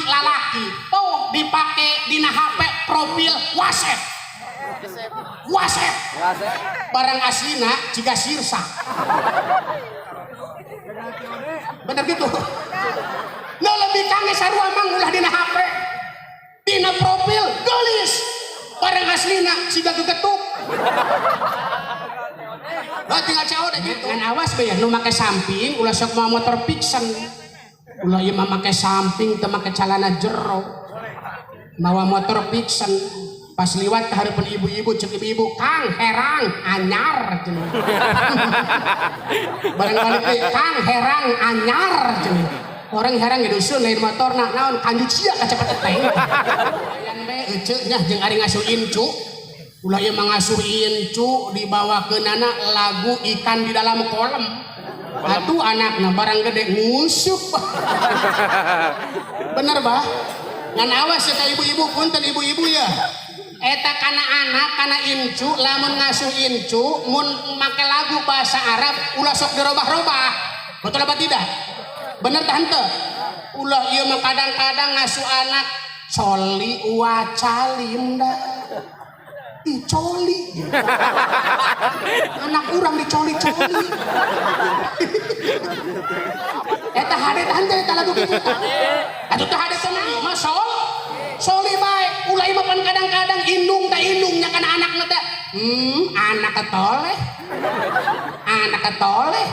Lalaki lalaki tuh dipake dina HP profil WhatsApp. WhatsApp. Barang aslina jiga sirsa. Bener gitu. Nu lebih kange sarua mang ulah dina HP. Dina profil geulis. Barang aslina siga gegetuk. Lah tinggal COD gitu. Ngan awas be ya nu make samping ulah sok mawa motor Pixen. Ulah ieu mah make samping teu make calana jero. Mawa motor Pixen. Pas liwat ke hareupeun ibu-ibu cek ibu-ibu, "Kang, herang anyar." Cenah. Bareng balik deui, "Kang, herang anyar." Cenah. Orang herang ge dusun lain motorna naon kanjut sia kacepet teh. Ayan be eceu nya jeung ari ngasuh incu. Ulah ieu mah ngasuh incu dibawakeunana lagu ikan di dalam kolam. Atuh anakna barang gede ngusup. Bener bah? Ngan awas ya ka ibu-ibu, punten ibu-ibu ya. Eta kana anak kana incu lamun ngasuh incu mun make lagu bahasa Arab ulah sok dirobah-robah. Betul apa tidak? Bener tah henteu? Ulah ieu mah kadang-kadang ngasuh anak coli wacalim dah. Ih coli. Anak urang dicoli-coli. Eta hade tah henteu eta lagu kitu tah. Atuh teh hade teh mah sol. Soli bae. Ulah ieu mah pan kadang-kadang indung teh indungnya kana anakna teh. Anak ketoleh. Anak ketoleh.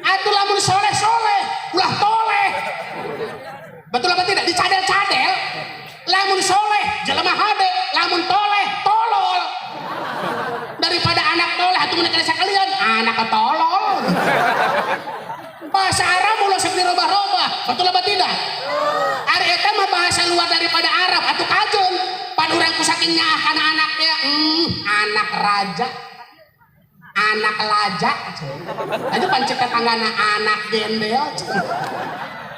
Atuh lamun soleh-soleh, ulah toleh. Betul apa tidak? Dicadel-cadel. Lamun soleh, jelema hade. Lamun toleh, tolol. Daripada anak toleh atuh mun sekalian, anak ketolol. Bahasa Arab ulah sok dirobah-robah. Betul apa tidak? Ari eta mah bahasa luar daripada Arab atuh kajeun. Pan urang ku saking nyaah kana anak teh, anak raja. Anak laja. Aja pan cek tetanggana anak gendel.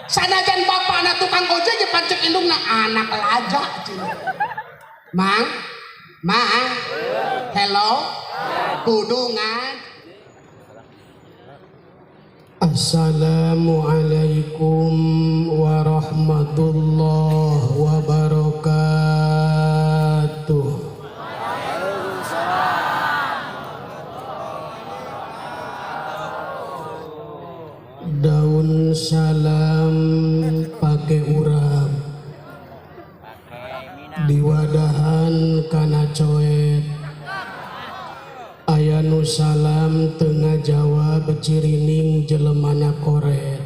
Sanajan bapakna tukang ojek ge pan cek indungna anak laja. Mang, mang, hello, kudungan. Assalamualaikum warahmatullahi wabarakatuh. Daun salam pakai urap diwadahan kana coet aya nu salam teu ngajawab cirining jelemana koret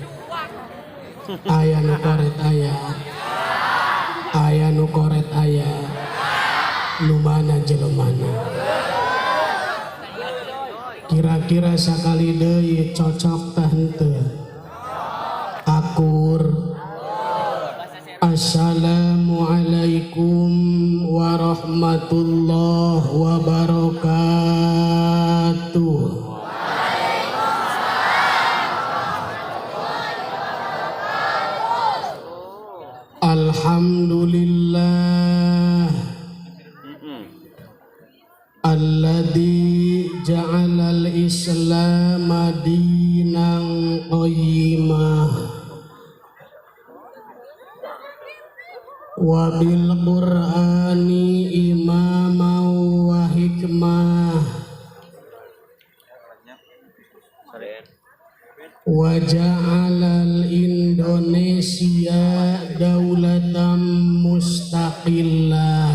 aya nu koret aya aya nu koret aya nu mana jelemana kira-kira sakali deui cocok tah henteu akur. Assalamualaikum warahmatullahi wabarakatuh. Alhamdulillah alladzi ja'alal islama dinan qayyimah wa bil qur'ani imaman wa hikmah wa ja'alal Indonesia daulatan mustaqillah.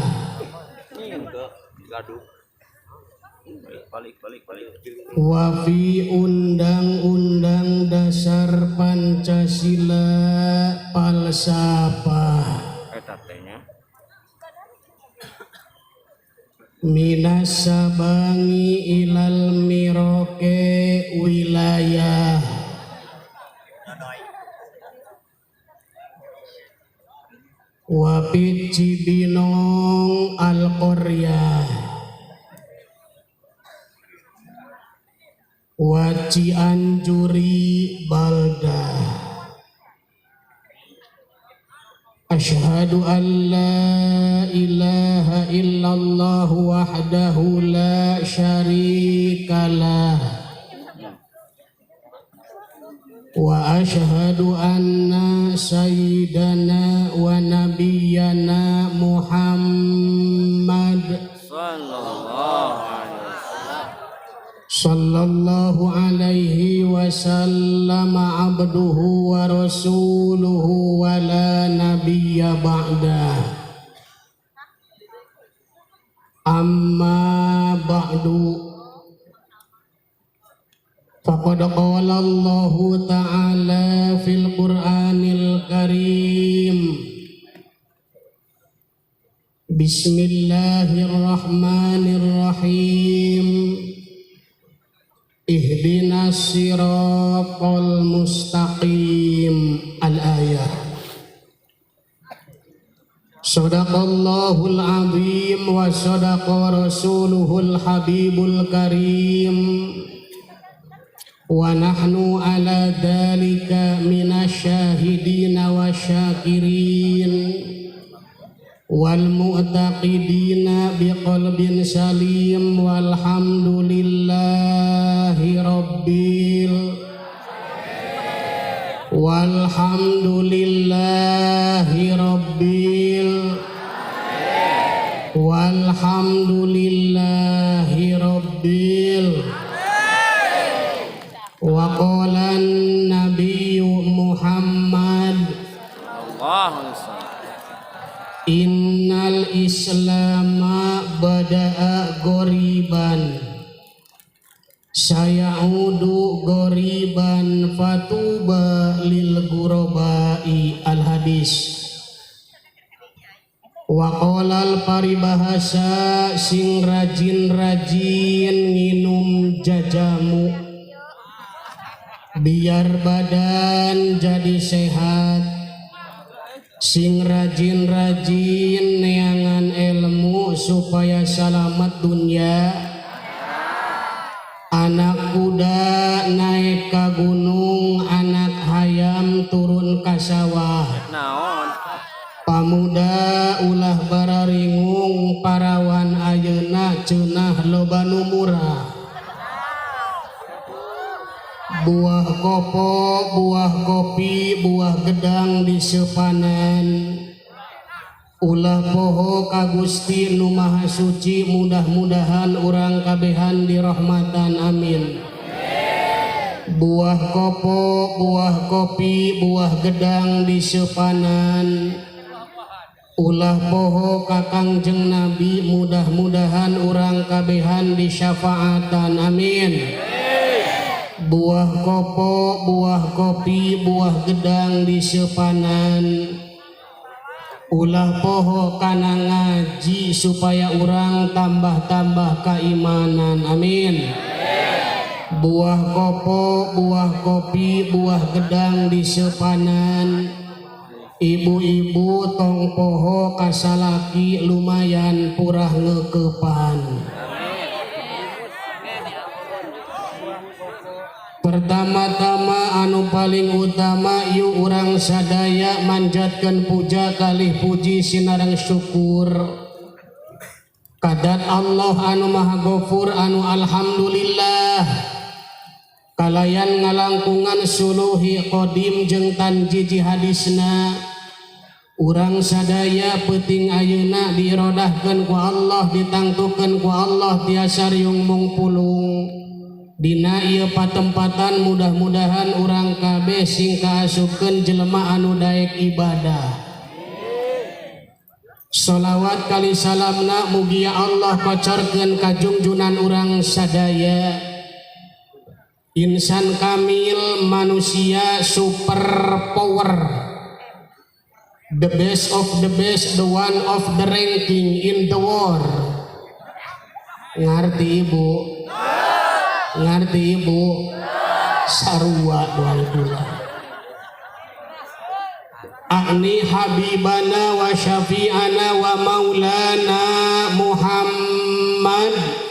Wa fi undang-undang dasar Pancasila falsafah minas sabangi ilal miroke wilayah wa fi Cibinong al Qaryah wa Cianjuri baldah. Asyhadu an la ilaha illallah wahdahu la syarikalah wa asyhadu anna sayyidana wa nabiyyana Muhammad Sallallahu alaihi wasallam. Sallallahu alaihi wasallam abduhu wa rasuluhu wa la nabiyya ba'dah. Amma ba'du. Faqad qala Allahu ta'ala fil Qur'anil Karim. Bismillahirrahmanirrahim. Ihdinas siratal mustaqim. Al-ayah. Sadaqallahul azim wa sadaqa rasuluhul habibul karim. Wa nahnu ala dhalika minasyahidina wa syakirin wal mu'taqidina biqalbin salim walhamdulillahi rabbil walhamdulillahi rabbil walhamdulillahi rabbil. Wa qala an-nabiyyu Muhammad innal islama bada'a ghoriban sayaudu ghoriban fatuba lil ghurabai. Al hadis. Wa qala al paribahasa sing rajin-rajin nginum jajamu biar badan jadi sehat, sing rajin-rajin neangan ilmu supaya selamat dunia. Anak kuda naik ke gunung, anak hayam turun ke sawah. Pamuda ulah bararingung, parawan ayeuna cenah loba nu murah. Buah kopo, buah kopi, buah gedang di sepanan. Ulah poho ka Gusti nu Maha Suci, mudah-mudahan urang kabehan dirahmatan, amin. Buah kopo, buah kopi, buah gedang di sepanan. Ulah poho ka Kangjeng Nabi, mudah-mudahan urang kabehan disyafaatan, amin. Buah kopo, buah kopi, buah gedang di sepanan. Ulah poho kana ngaji supaya urang tambah-tambah keimanan, amin. Buah kopo, buah kopi, buah gedang di sepanan. Ibu-ibu tong poho kasalaki lumayan purah ngekepan. Pertama-tama anu paling utama yuk urang sadaya manjatkan puja kalih puji sinareng syukur kadat Allah anu maha gofur anu alhamdulillah kalayan ngalangkungan suluhi qadim jeung tanjiji hadisna. Urang sadaya peuting ayeuna diirodahkeun ku Allah, ditangtukeun ku Allah tiasa riung mungpulung dina ieu patempatan. Mudah-mudahan urang kabeh sing kaasupkeun jelema anu daek ibadah. Sholawat kali salamna mugi ya Allah kocorkeun ka jungjunan urang sadaya. Insan kamil, manusia super power, the best of the best, the one of the ranking in the world. Ngarti ibu? Ngarti ibu? Sarua doang kula. Akni habibana wa syafi'ana wa maulana Muhammad.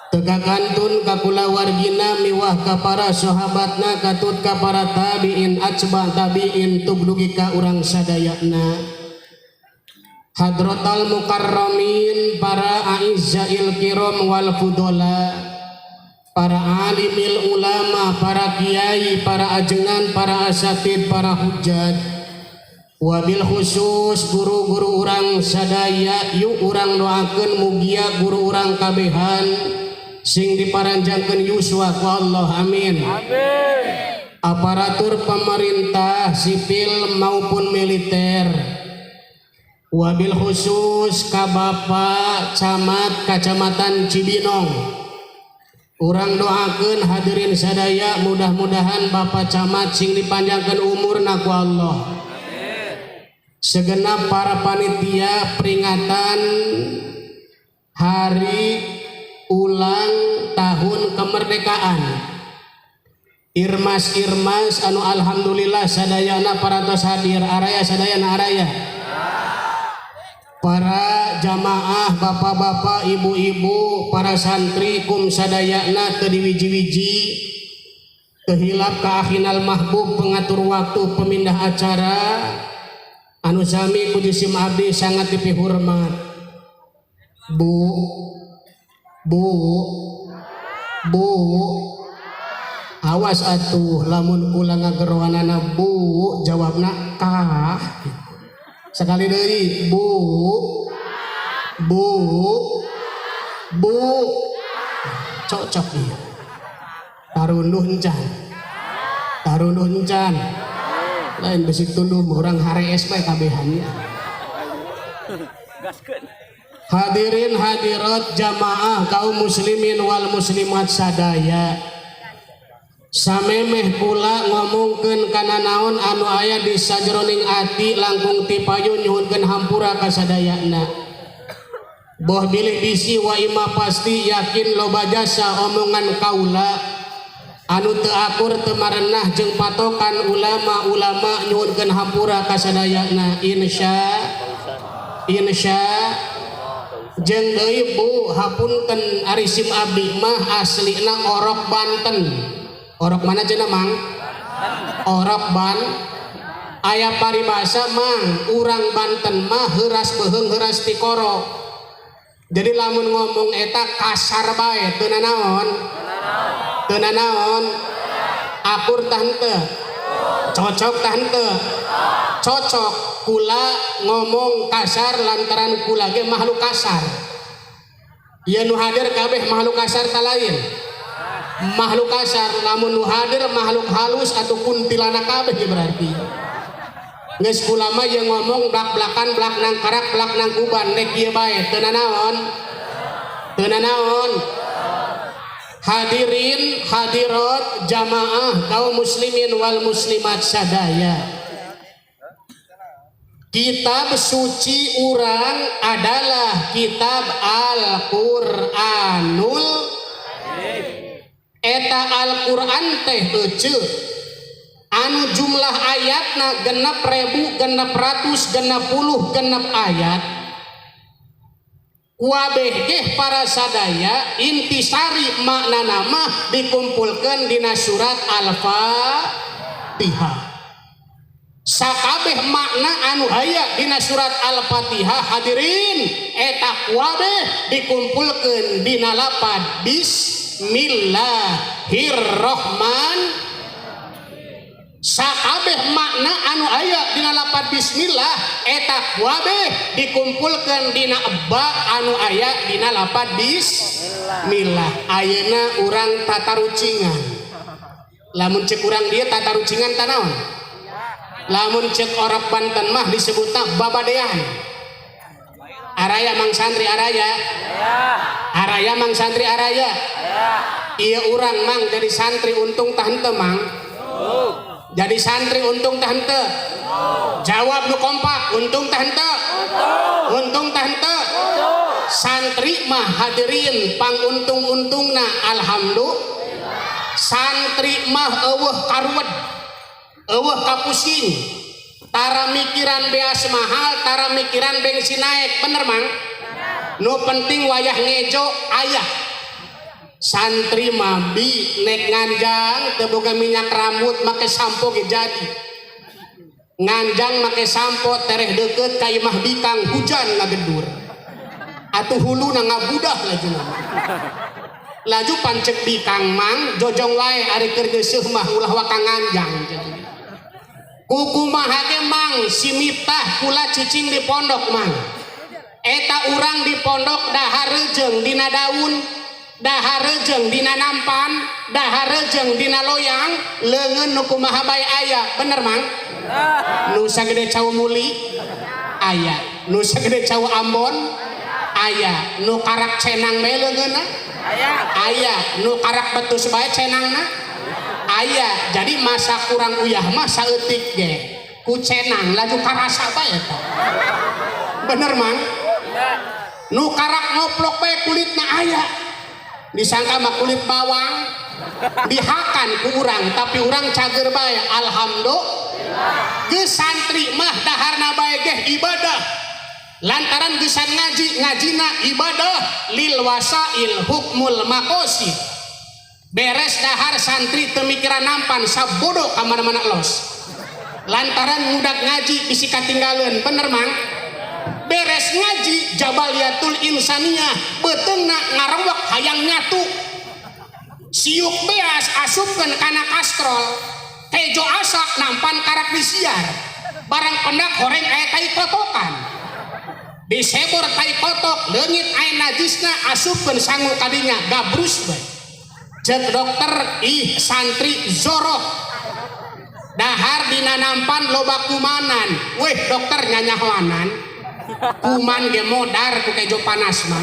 Teka kantun ka kulawargina miwah ka para sahabatna katut ka para tabi'in atsba tabi'in tugdugi ka urang sadayana. Hadratal mukarramin para a'izzail kiram wal fudola. Para alimil ulama, para kiai, para ajengan, para asatid, para hujat. Wabil khusus guru-guru urang sadaya, yuk urang doakeun mugia guru urang kabehan sing diparanjangkeun yuswa ku Allah, amin. Amin. Aparatur pemerintah sipil maupun militer, wabil khusus ka Bapak Camat Kacamatan Cibinong, urang doakeun hadirin sadaya, mudah-mudahan Bapak Camat sing dipanjangkeun umurna ku Allah. Segenap para panitia peringatan hari ulang tahun kemerdekaan, Irmas-irmas anu alhamdulillah sadayana parantos hadir, araya sadayana, araya para jamaah, bapak-bapak, ibu-ibu, para santri kum sadayana, teu diwiji-wiji, teu hilap ka akhinal mahbub pengatur waktu pemindah acara anu sami ku jisim abdi sangat dipihormat. Bu, Bu, Bu, awas atuh lamun kula ngageroanana Bu, jawabna kah. Sekali deui, Bu, Bu, Bu, cocok ieu. Tarunduh encan, tarunduh encan, lain besik tunduh, urang harees bae kabehan. Gaskeun. Hadirin hadirat, jamaah kaum muslimin wal muslimat sadaya, samemeh kula ngomongkeun kana naon anu aya di sajroning ati, langkung tipayun nyuhunkeun hampura ka sadayana. Boh bilih bisi wa ima pasti yakin loba jasa omongan kaula anu teu akur, teu marenah jeung patokan ulama-ulama, nyuhunkeun hampura ka sadayana, insya insya. Jeung deui, Bu, hapunten, ari sim abdi mah aslina orok Banten. Orok mana cenah, Mang? Orok Ban. Aya paribasa, Mang, urang Banten mah heuras beuheung heuras tikoro. Jadi lamun ngomong eta kasar bae, teu nanaon, teu nanaon. Akur tah henteu? Cocok tah henteu? Cocok. Kula ngomong kasar lantaran kula ge makhluk kasar. Ieu nu hadir kabeh makhluk kasar ta lain? Makhluk kasar. Lamun nu hadir makhluk halus atau kuntilanak kabeh ya berarti. Geus, kula mah yang ngomong blak-blakan, blak nang karak, blak nang kuban, nek ieu bae, teu nanaon, teu nanaon. Hadirin hadirat, jamaah kaum muslimin wal muslimat sadaya, kitab suci urang adalah kitab Al-Qur'anul. Eta Al-Qur'an teh ece anu jumlah ayatna 6666 ayat. Kuabeh geh para sadaya, intisari makna nama dikumpulkan dina surat Al-Fatihah. Sakabeh makna anu aya dina surat Al-Fatihah, hadirin, eta kuabeh dikumpulkeun dina lapad Bismillahirrohman. Sakabeh makna anu aya dina lapad bismillah eta kuabeh dikumpulkeun dina ba anu aya dina lapad bismillah. Ayeuna urang tatarucingan. Lamun cek urang dieu tatarucingan tanaon? Lamun cek orok Banten mah disebutna babadean. Araya, Mang Santri, araya? Araya, Mang Santri, araya? Iya, urang, Mang, jadi santri untung tah henteu, Mang? Jadi santri untung tah henteu? Jawab nu kompak, untung tah henteu? Untung tah henteu? Santri mah, hadirin, panguntung-untungna alhamdulillah. Santri mah euweuh karuwet, euweuh kapusing, tara mikiran beas mahal, tara mikiran bensin naik. Bener, Mang? Nu penting wayah ngejo ayah. Santri mah bi nek nganjang teu boga minyak rambut, make sampo ge jadi. Nganjang make sampo, tereh deket ka imah bikang, hujan ngagedur atuh, huluna ngabudah lajuna. Laju pancek bikang mang jojong wae ari keur geuseuh mah ulah waka nganjang. Kukumaha ge mang si Miftah kula cicing di pondok mang. Eta urang di pondok dahar rejeung dina daun, dahar rejeung dina nampan, dahar rejeung dina loyang, leungeun nu kumaha bae aya, bener mang? Nu sagede cau muli aya, nu sagede cau Ambon aya, nu karak cenang bae leungeunna aya, nu karak betus bae cenangna aya. Jadi masa kurang uyah mah saeutik ge ku cenang laju karasa bae eta. Bener mang? Nu karak ngoplok bae kulitna aya. Disangka mah kulit bawang dihakan ku urang tapi urang cager bae alhamdulillah. Geus santri mah daharna bae geh ibadah. Lantaran geusan ngaji, ngajina ibadah lil wasail hukmul maqasid. Beres dahar santri teu mikiran nampan sabodo ka mana-mana los. Lantaran ngudak ngaji bisi katinggaleun, bener mang? Beres ngaji jabaliatul insaniyah beuteungna ngarewek hayang nyatu. Siuk beas asupkeun kana kastrol. Kejo asak nampan karak disiar. Barang pendak horeng aya tai kotokan. Disebor tai kotok leungit aya najisna asupkeun sangu kadinya gabrus bae. Cek dokter ih santri zorok. Dahar dina nampan loba kumanan. Weh dokter nyanyahoanan. Kuman ge modar ku kejo panas mah.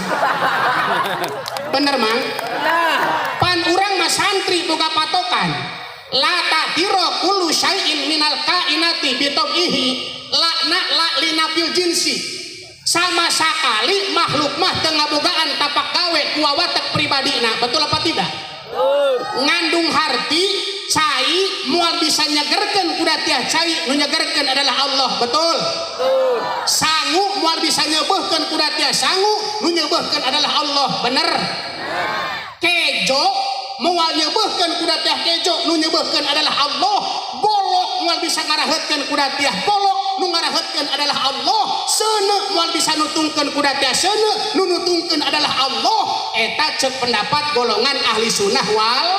Bener mang? Pan urang mah santri boga patokan. La ta'tiro kullu syai'in minal kainati bitobihi la na la linafil jinsi. Sama sekali makhluk mah teu ngabogaan tapak gawe ku wawatek pribadina, betul apa tidak? Ngandung harti cai moal bisa nyegerkeun kuda tiah cai, nu nyegerkeun adalah Allah, betul? Sangu moal bisa nyeubeurkeun kuda tiah sangu, nu nyeubeurkeun adalah Allah, bener? Kejo moal nyeubeurkeun kuda tiah kejo, nu nyeubeurkeun adalah Allah. Golok moal bisa ngaraheutkeun kuda tiah golok, nu ngaraheutkeun adalah Allah. Seuneu moal bisa nutungkeun kuda tiah seuneu, nu nutungkeun adalah Allah. Eta ceuk pendapat golongan ahli sunnah wal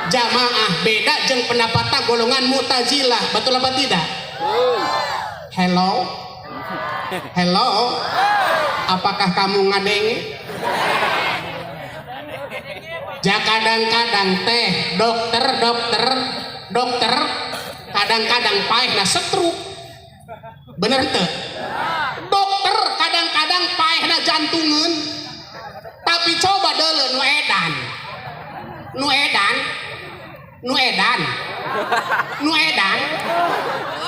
jamaah, beda jeung pendapatna golongan Mu'tazilah, betul apa tidak? Hello, hello, apakah kamu ngadenge? Ja kadang-kadang teh dokter, dokter, dokter kadang-kadang paehna stroke, bener teu? Dokter kadang-kadang paehna jantungan, tapi coba deuleu nu edan, nu edan, nu edan, nu edan,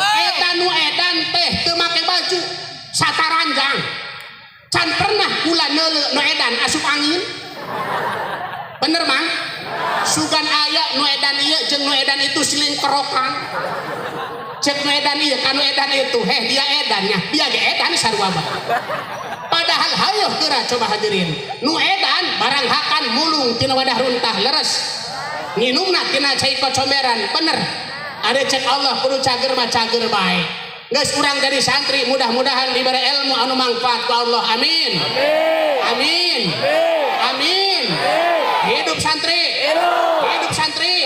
eta nu edan teh teu make baju sataranjang, can pernah kula neuleu nu edan asup angin, bener mang? Sugan aya nu edan ieu jeung nu edan itu siling kerokan. Cek nu edan ieu ka nu edan itu, heh dia edannya, dia ge edan sarua bae. Padahal hayoh geura coba hadirin, nu edan barang hakan mulung tina wadah runtah, leres. Nginumna tina cai kocomberan, bener. Ada cek Allah kudu cager mah cager bae. Geus urang jadi santri mudah-mudahan diberi ilmu anu manfaat ku Allah. Amin. Amin. Amin. Hidup santri. Hidup santri.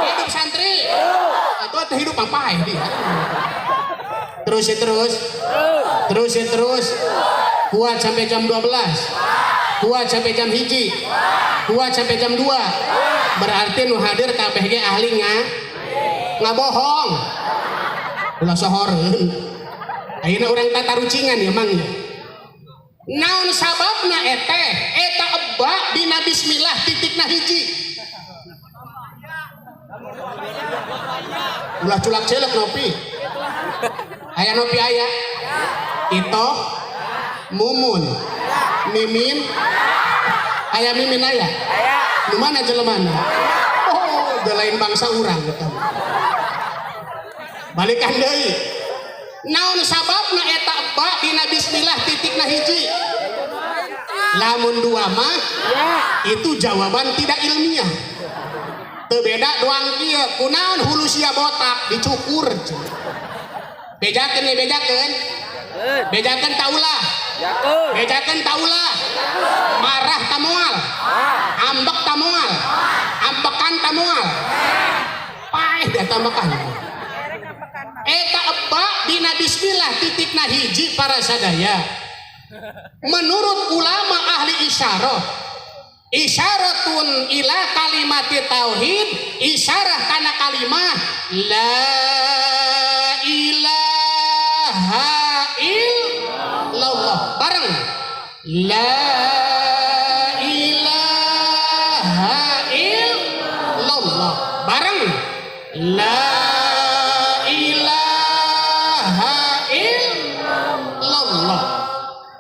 Hidup santri. Atau atau hidup apa dia? Terus ya terus. Terus ya terus. Kuat sampai jam 12. Kuat sampai jam 1. Kuat sampai jam 2. Berarti nu hadir kabeh ge ahli ngabohong. Ulah sohoreun. Ayeuna urang tatarucingan ya mang ya. Naon sababna eteh? Eta eba dina bismillah titikna hiji. Ulah culak celek nopi. Aya nopi aya. Itoh, Mumun, Mimin, aya Mimin aya. Nu mana jelemana? Oh, lain bangsa urang eta. Balikan deui. Naon sababna eta ba dina bismillah titikna hiji? Lamun dua mah itu jawaban tidak ilmiah. Teu beda doang kieu, kunaon hulu sia botak dicukur. Bejakeun nih bejakeun. Bejakeun taulah. Bejakeun taulah. Marah ta moal? Ambek ta moal? Ambekan ta moal? Paeh dia ambekan. Eta eba dina bismillah titikna hiji, para sadaya. Menurut ulama ahli isyarah, isyaratun ila kalimati tauhid, isyarah kana kalimah la ilaha illallah. Bareng, la ilaha illallah. Bareng, la ilaha illallah.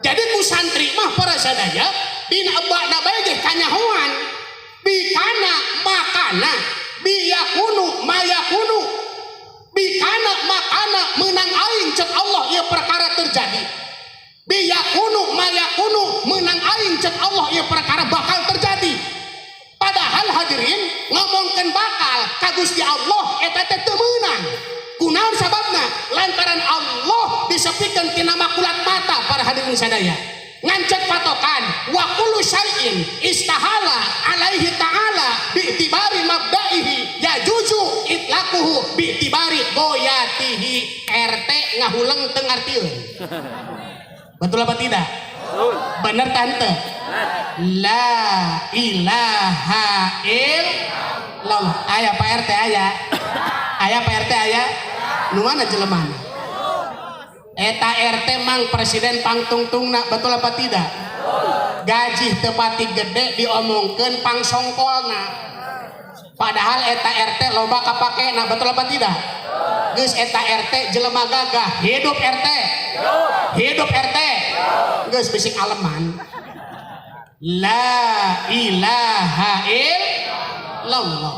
Jadi ku santri mah, para sadaya, dina ebana bae ge kanyahoan bikana makana biyakunu mayakunu. Bikana makana, menang aing cek Allah ieu perkara terjadi. Biyakunu mayakunu, menang aing cek Allah ieu perkara bakal terjadi. Padahal hadirin, ngomongkeun bakal ka Gusti Allah eta teh teu meunang. Kunaon sababna? Lantaran Allah disepikeun tina makulat mata, para hadirin sadaya. Ngan cek patokan wa kullu syai'in istahala alaihi ta'ala bi'tibari mabda'ihi yajuzu itlaquhu bi'tibari goyatihi. RT ngahuleng teu ngartieun. Betul apa tidak? Betul. Bener tante? La ilaha illallah. Aya Pak RT, aya. Aya Pak RT, aya. Nu mana jelemana? Eta RT, mang, presiden pangtungtungna, betul apa tidak? Gaji teu pati gede, diomongkeun pangsongkolna. Padahal eta RT loba kapakena, betul apa tidak? Geus, eta RT jelema gagah, hidup RT. Hidup RT. Geus, bisik aleman. La ilaha illallah.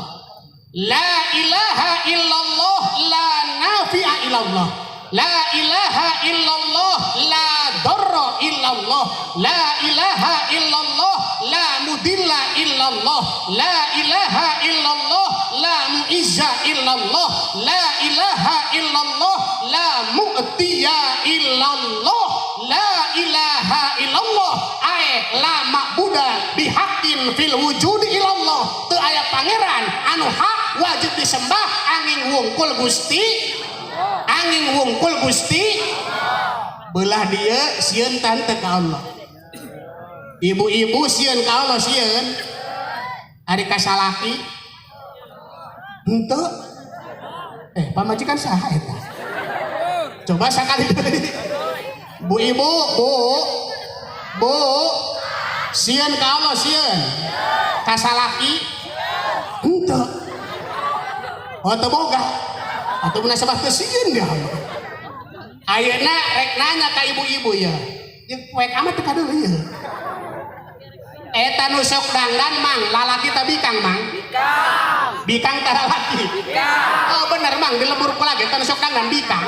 La ilaha illallah la nafi'a illallah. La ilaha illallah la darra illallah. La ilaha illallah la mudilla illallah. La ilaha illallah la mu'izza illallah. La ilaha illallah la mu'tiya illallah. La ilaha illallah ae la ma'buda bihaqqin fil wujudi illallah. Teu aya pangeran anu hak wajib disembah angin wungkul Gusti, angin wungkul Gusti. Belah dia sieun tante ka Allah. Ibu-ibu sieun ka Allah, sieun ari ka salaki henteu. Eh, pamajikan saha eta? Coba sakali deui. Bu, ibu, bu, bu, sieun ka Allah, sieun ka salaki henteu? Oh, teu boga atau munasabah teu sieun dia Allah. Ayeuna rek nanya ka ibu-ibu ya. Jeung poek amat teu kadeuleu ieu. Eta nu sok dangdan, mang, lalaki ta bikang, mang? Bikang. Bikang ta lalaki? Bikang. Oh bener, mang, di lembur kula ge eta nu sok dangdan bikang.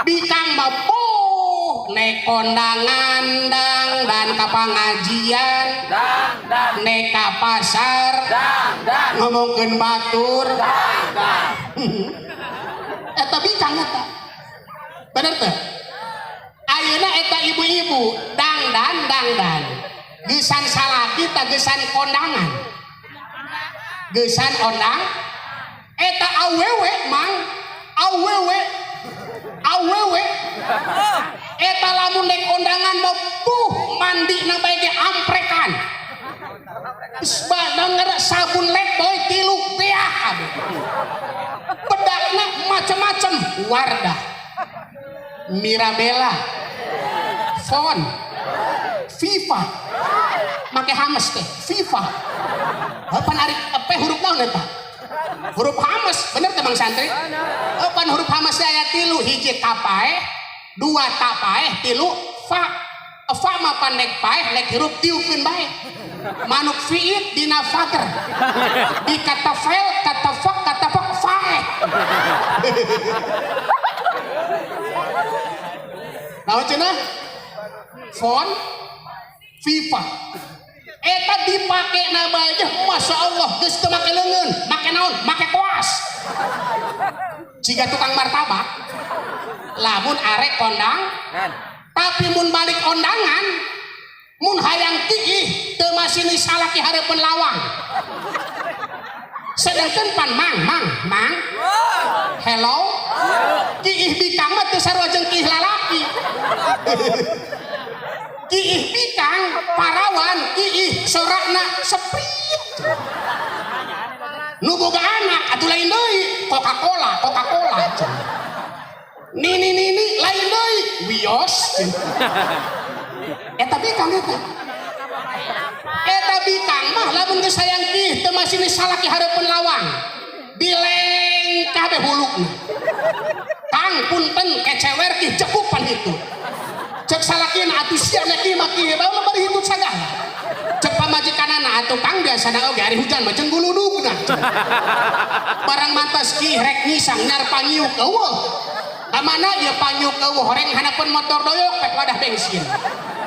Bikang mah boh nek kondangan dangdan, ka pangajian Dang dan. Nek ka pasar Dang dan. Ngomongkeun batur Dang dan. Eta bikang eta. Bener teh? Ayeuna eta ibu-ibu dangdan dangdan. Geusan salaki ta geusan kondangan? Geusan ondang. Eta awewe, mang, awewe, awewe. Eta lamun dek kondangan mau tuh mandi na bae ge amprekan. Geus badan sabun Lifebuoy tilu beak kabeh. Bedakna macem-macem, Wardah, Mirabella, Fon, Viva, make hames teh, Viva. Pan ari apa huruf naon eta? Huruf hames, bener teh, Bang Santri? Pan huruf hames teh aya tilu, hiji tapaeh, dua tapaeh, tilu fa. Fa mah pan nek paeh, nek hirup tiupkeun bae. Manuk fiit dina fager. Di kata fel, kata fak, kata fak, faeh. Naon cenah? Fon FIFA. Eta dipake na bae ge Masya Allah, geus teu make leungeun, make naon? Make koas. Jiga tukang martabak. Lamun arek kondang, Kan. Tapi mun balik kondangan, Mun hayang kiih teu masini salaki hareupeun lawang. Sedangkan pan mang mang mang. Hello. Kiih bikang mah teu sarua jeung kiih lalaki. Kiih bikang parawan, kiih sorakna sepit. Nu boga anak atuh lain deui, Coca-Cola, Coca-Cola. Nini nini lain deui, wios. Eta bikang eta. Eta bikang mah lamun geus hayang kiih teu masini salaki hareupeun lawang. Dilengkah be hulukna. Kang punten kecewer kih jekupan itu. Cek salakina atuh sia nya kieu mah kieu bae mah bari hitut sagala. Cek pamajikanana atuh kang biasana oge ari hujan mah jeung guludugna. Barang mantas kiih rek ngisang nyar panyiuk eueuh. Ka mana ieu panyiuk eueuh horeng handapeun motor doyok pek wadah bensin.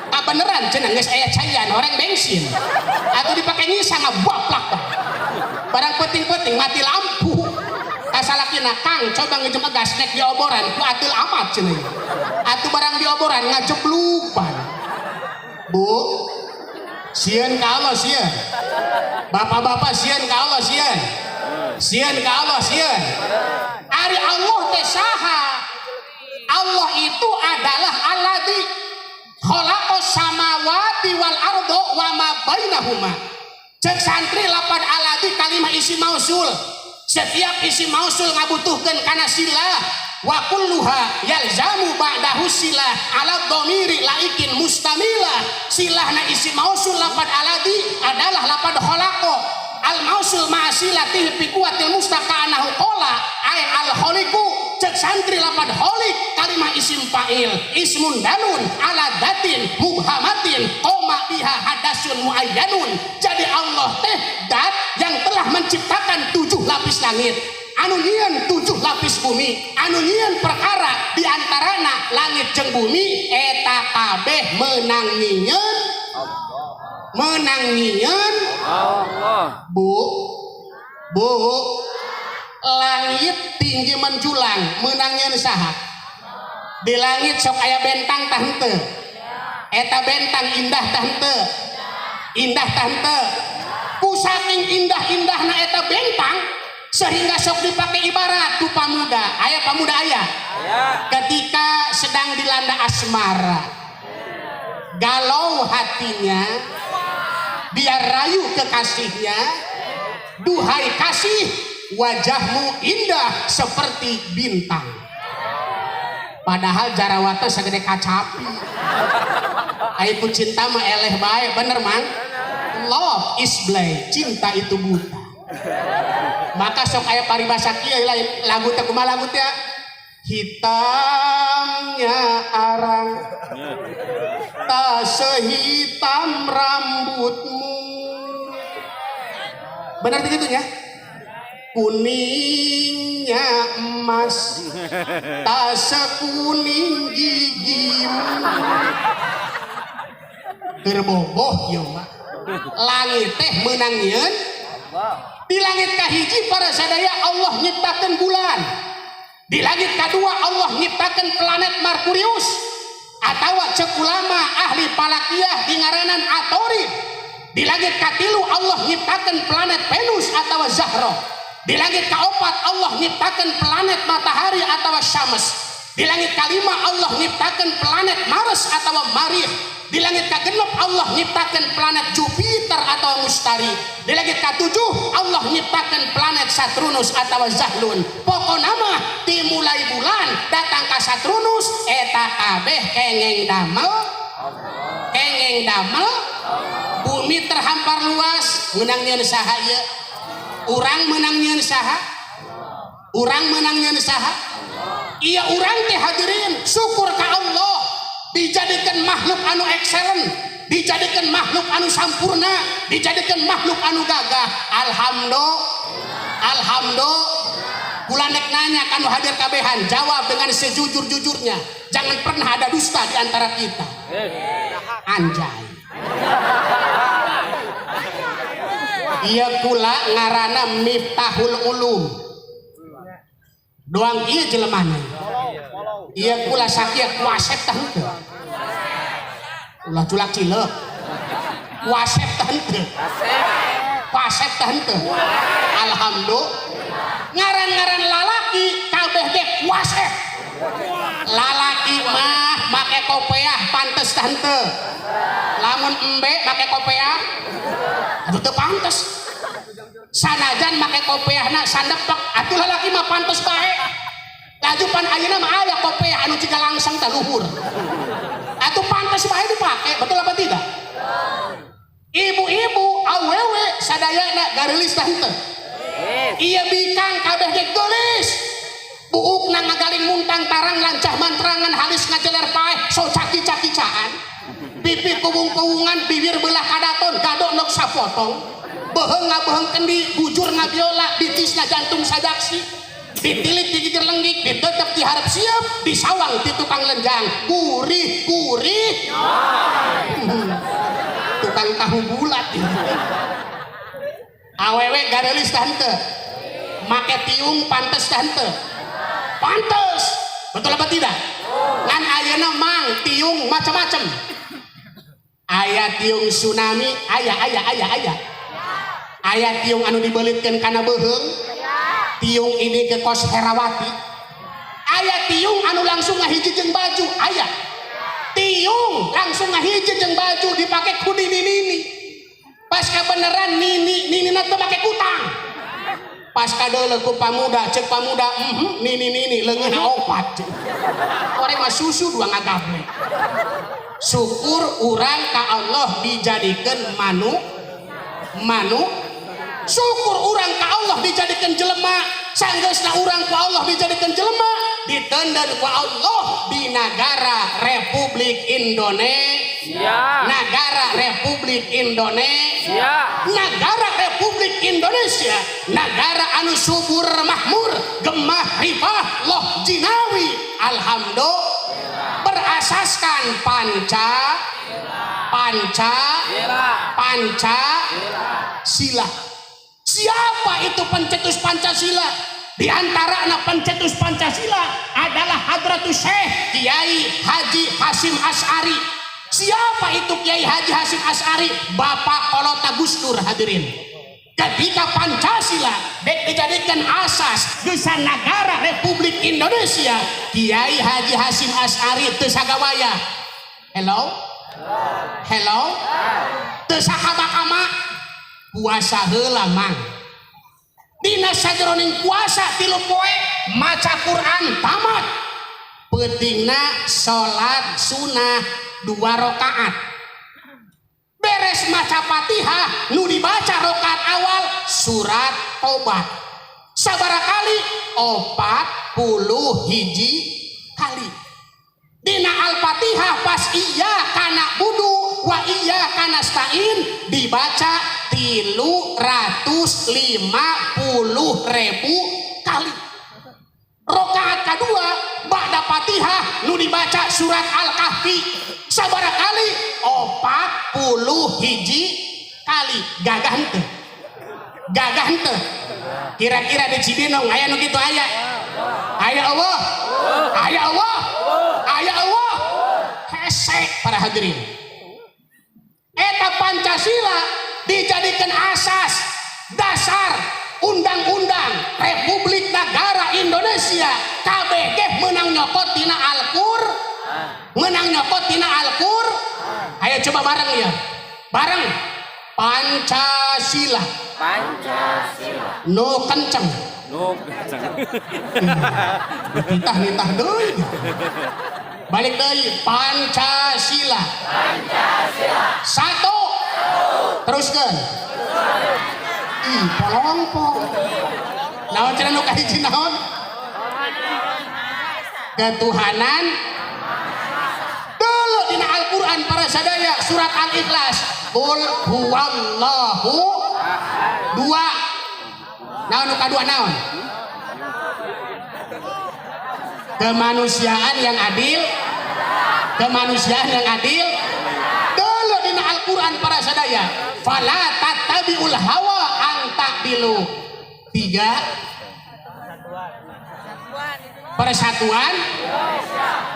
Kabeneran cenah geus aya caian horeng bensin. Atuh dipake ngisang ngabaplak. Barang penting-penting mati lampu. Kasalakina kang coba ngejem gas nek dioboran ku atul amat cenah. Atuh barang dioboran ngajeblupan. Bu, sieun ka Allah sieun. Bapak-bapak sieun ka Allah sieun. Sieun ka Allah sieun. Ari Allah teh saha? Allah itu adalah alladzi khalaqas samawati wal ardo wa ma bainahuma. Cek santri lapad alladzi kalimah isim mausul. Setiap isim mausul ngabutuhkeun kana silah wa kulluha yalzamu ba'dahu silah ala dhamiri laikin mustamilah. Silahna isim mausul lapad alladzi adalah lapad khalaqa. Al mausul ma'a silatihi fi quwwatil mustaqanahu qala ay al khaliqu. Cek santri lapad khaliq kalimah isim fa'il ismun dalun ala datin mubhamatin qoma biha hadasun muayyanun. Jadi Allah teh dat yang telah menciptakan 7 lapis langit, anu nyieun 7 lapis bumi, anu nyieun perkara di antarana langit jeung bumi eta kabeh meunang nyieun, meunang nyieun Allah. Bu, bu, langit tinggi menjulang meunang nyieun saha? Di langit sok aya bentang tah henteu? Eta bentang indah tah henteu? Indah tah henteu? Ku saking indah-indahna eta bentang sehingga sok dipakai ibarat ku pamuda. Aya pamuda aya? Aya. Ketika sedang dilanda asmara, galau hatinya, dia rayu kekasihnya, duhai kasih, wajahmu indah seperti bintang. Padahal jarawata segede kacapi. Ai ku cinta mah eleh bae, bener mang? Love is blind, cinta itu buta. Maka sok aya paribasa kieu lain lagu teh kumaha lagu teh? Hitamnya arang tak sehitam rambutmu. Benar begitu ya? Kuningnya emas tak sekuning gigimu. Keur boboh ieu mah. Langit teh meunang nyieun. Di langit kahiji para sadaya Allah nyiptakeun bulan. Di langit kedua Allah nyiptakeun planet Merkurius atawa cek ulama ahli falakiyah dingaranan Atorid. Di langit katilu Allah nyiptakeun planet Venus atawa Zahra. Di langit kaopat Allah nyiptakeun planet matahari atawa Syams. Di langit kalima Allah nyiptakeun planet Mars atawa Marikh. Di langit kagenep Allah nyiptakeun planet Jupiter atau Mustari. Di langit katujuh Allah nyiptakeun planet Saturnus atau Zahlun. Pokona mah dimulai bulan datang ka Saturnus eta kabeh kengeng damel. Kengeng damel. Bumi terhampar luas meunang nyieun saha ieu? Urang meunang nyieun saha? Urang meunang nyieun saha? Iya urang teh hadirin syukur ka Allah dijadikan makhluk anu excellent, dijadikan makhluk anu sampurna, dijadikan makhluk anu gagah. Alhamdulillah. Alhamdulillah. Kula nek nanya kanu hadir kabehan, jawab dengan sejujur-jujurnya. Jangan pernah ada dusta di antara kita. Anjay. Iya kula ngarana Miftahul Ulum. Doang ieu jelemana. Iya kula sakieu kuasep tah henteu. Ulah culak cileuk. Wasep tah henteu? Wasep tah henteu? Alhamdulillah. Ngaran-ngaran lalaki kabeh ge wasep. Lalaki mah make kopeah pantes tah henteu? Lamun embe make kopeah, aduh, teu pantes. Sanajan make kopeahna sandepek, atuh lalaki mah pantes bae. Laju pan ayeuna mah aya kopeah anu ciga langsung tah luhur. Atuh pantes bae dipake, betul apa tidak? Ibu-ibu awewe sadayana gareulis tah henteu? Iya, bikang kabeh ge geulis. Buukna ngagaling muntang tarang, lancah mantrangan, halis ngajeler paeh, so caki-cakicaan. Pipi kubung-kubungan, bibir belah kadaton, gado nok sapotong. Beuheung ngabeuheung kendi, bujur ngabiola, bitisna jantung sajaksi. Ditilik di gigir lenggik, ditetep diharap siap, disawang di tukang lenjang. Gurih, gurih. Tukang tahu bulat. Awewe gareulis tah henteu? Make tiung pantes tah henteu? Pantes. Betul apa tidak? Ngan ayeuna mang tiung macam-macam. Aya tiung tsunami, aya, aya, aya, aya. Aya tiung anu dibelitkeun kana beuheung. Tiung ini ke kos Herawati. Aya tiung anu langsung ngahiji jeung baju, aya. Tiung langsung ngahiji jeung baju dipake ku nini nini. Pas kebenaran nini nini teu make kutang. Pas kadeuleu ku pamuda, cek pamuda, nini nini leungeunna opat. Orang mah susu dua ngagable. Syukur urang ka Allah dijadikan manu, syukur urang ka Allah dijadikan jelema. Sanggeusna urang ku Allah dijadikan jelema, ditenden ku Allah di negara Republik Indonesia. Negara Republik Indonesia, negara Republik Indonesia, negara anu subur makmur, gemah ripah loh jinawi. Alhamdulillah, berasaskan panca panca panca sila. Siapa itu pencetus Pancasila? Di antara anak pencetus Pancasila adalah Hadratus Syekh Kiai Haji Hasyim Asy'ari. Siapa itu Kiai Haji Hasyim Asy'ari? Bapak Kolota Gus Dur, hadirin. Ketika Pancasila dek dijadikan asas desa negara Republik Indonesia, Kiai Haji Hasyim Asy'ari teu sagawaya. Hello? Hello? Teu sakama-kama, puasa heula mang. Dina sajeroning puasa 3 poe maca Quran tamat. Peutingna salat sunah 2 rakaat. Beres maca Fatihah, nu dibaca rakaat awal surat Tobat. Sabaraha kali? 41 kali. Dina Al-Fatihah pas iyyaka na'budu wa iyyaka nasta'in dibaca 350.000 kali. Rokaat kedua ba'da Fatihah nu dibaca surat Al-Kahfi. Sabaraha kali? 41 kali. Gagah henteu? Gagah henteu? Kira-kira di Cibinong aya nu kitu, aya? Aya Allah, aya Allah, aya Allah. Hese, para hadirin. Eta Pancasila dijadikan asas dasar undang-undang Republik Negara Indonesia. KBG menang nyokot tina Al-Qur, menang nyokot tina Al-Qur. Ayo coba bareng ya, bareng. Pancasila. Pancasila. No kenceng. Nu kenceng. Nitah nitah deui. Balik deui. Pancasila. Pancasila. Satu. Teruskan. Ih, polompong. Naon cenah nu kahiji, naon? Ketuhanan. Dulu dina Al-Qur'an, para sadaya, surat Al-Ikhlas. Qul huwallahu. Dua. Naon nu kadua, naon? Kemanusiaan yang adil. Kemanusiaan yang adil. Dulu dina Al-Qur'an, para sadaya. Fala tattabi'ul hawa an ta'dilu. Tiga. Persatuan.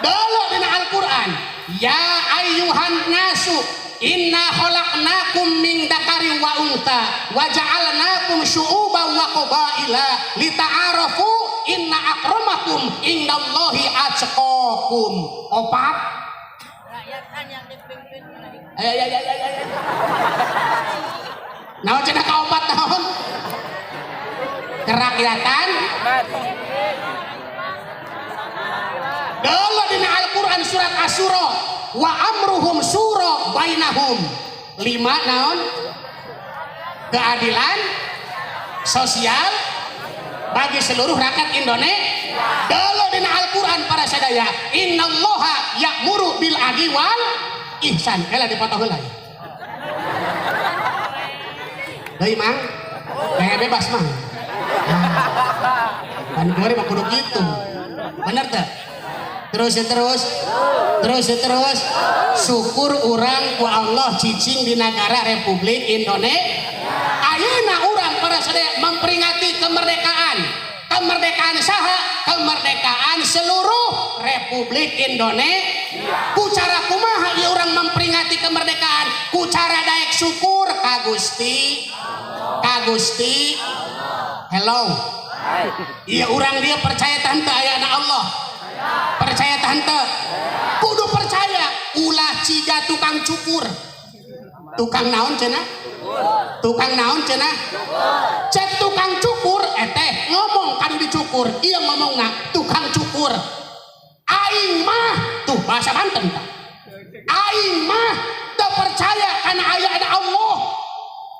Dulu dina Al-Qur'an. Ya ayyuhan nasu. Inna khalaqnakum min dzakarin wa untha wa ja'alnakum syu'uban wa qabaila lita'arafu inna akramakum indallahi atqakum. Opat. Rakyatan yang dipimpin oleh Ayo ayo ayo ayo. Ayo. Naon cenah kaopat naon? Kerakyatan. Dulu dina Al-Qur'an surat Asyura wa amruhum syura bainahum. Lima naon? Keadilan sosial bagi seluruh rakyat Indonesia. Dulu dina Al-Qur'an para sadaya, innallaha ya'muru bil adli wal ihsan. Heula dipotong heula. Deui Mang. Kayak bebas Mang. Pan kuari mah kudu kitu. Bener teu? Terus ya terus. Terus ya terus. Syukur urang ku Allah cicing di negara Republik Indonesia. Ayeuna urang para sadaya memperingati kemerdekaan. Kemerdekaan saha? Kemerdekaan seluruh Republik Indonesia. Ku cara kumaha ieu urang memperingati kemerdekaan? Ku cara daek syukur ka Gusti. Ka Gusti. Hello. Iya urang dia percaya tante ayana Allah. Percaya tante. Kudu percaya ulah ciga tukang cukur. Tukang naon cenah? Tukang naon cenah? Cek tukang cukur eteh ngomong kanu dicukur. Iya ngomongna tukang cukur. Aing mah tuh bahasa Banten tah. Aing mah teu percaya kana aya ada Allah.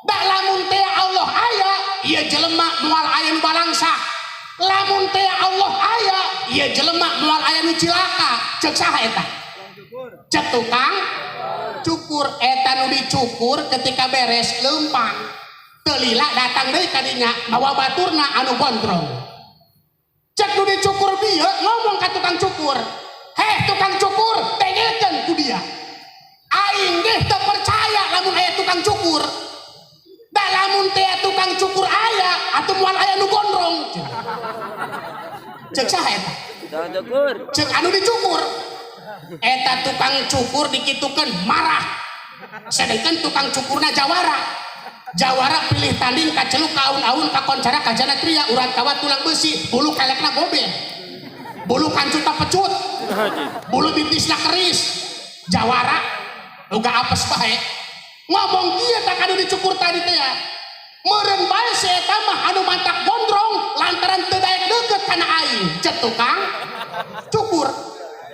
Da lamun teh Allah aya, ieu jelema moal aya nu balangsa. Lamun teh Allah aya, ieu jelema moal aya nu cilaka. Cek saha eta? Cek tukang cukur. Eta nu dicukur ketika beres leumpang. Teu lila datang deui ka dinya mawa baturna anu gondrong. Cek nu dicukur bieu ngomong ka tukang cukur. Heh tukang cukur, dengekeun ku dia. Aing ge teu percaya lamun aya tukang cukur. Da lamun teh tukang cukur aya atuh moal aya nu gondrong. Cek saha eta? Tukang cukur. Cek anu dicukur. Eta tukang cukur dikitukeun marah. Sedangkan tukang cukurna jawara. Jawara pilih tanding kaceluk ka aun-aun kakoncara kajana tria urat kawat tulang besi bulu kelekna goben. Bulu kancuta pecut. Bulu bitisna keris. Jawara uga apes bae. Ngomong kieu tak anu dicukur tadi teh ya. Meureun bae si eta mah anu mantak gondrong lantaran teu daek deukeut kana aing. Cek tukang cukur.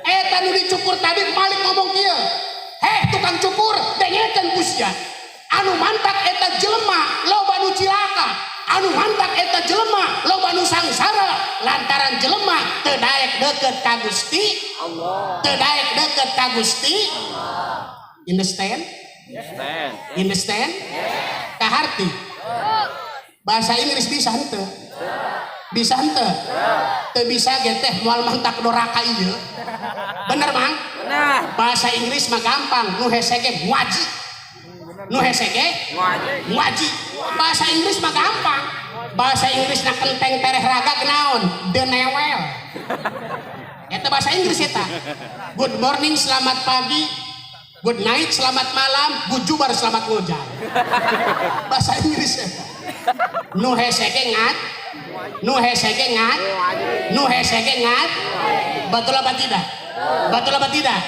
Eta nu dicukur tadi balik ngomong kieu. Heh tukang cukur, dengekeun ku sia. Anu mantak eta jelema loba nu cilaka. Anu mantak eta jelema loba nu sangsara lantaran jelema teu daek deukeut ka Gusti Allah. Teu daek deukeut ka Gusti Allah. Understand? Understand. Understand? Kaharti. Bahasa Inggris bisa henteu? Bisa henteu? Teu bisa ge teh moal mantak doraka ieu. Bener Mang? Benar. Bahasa Inggris mah gampang, nu hese ge ngaji. Nu hese ge Ngaji. ngaji. Bahasa Inggris mah gampang. Bahasa Inggris na kenteng tereh raga naon? The newel. Eta bahasa Inggris eta. Good morning, selamat pagi. Good night, selamat malam. Good jubar, selamat ngojay. Bahasa Inggris eta. Nu hese ge ngat. Nu hese ge ngat. Nu hese ge ngat. Betul apa tidak? Betul apa tidak?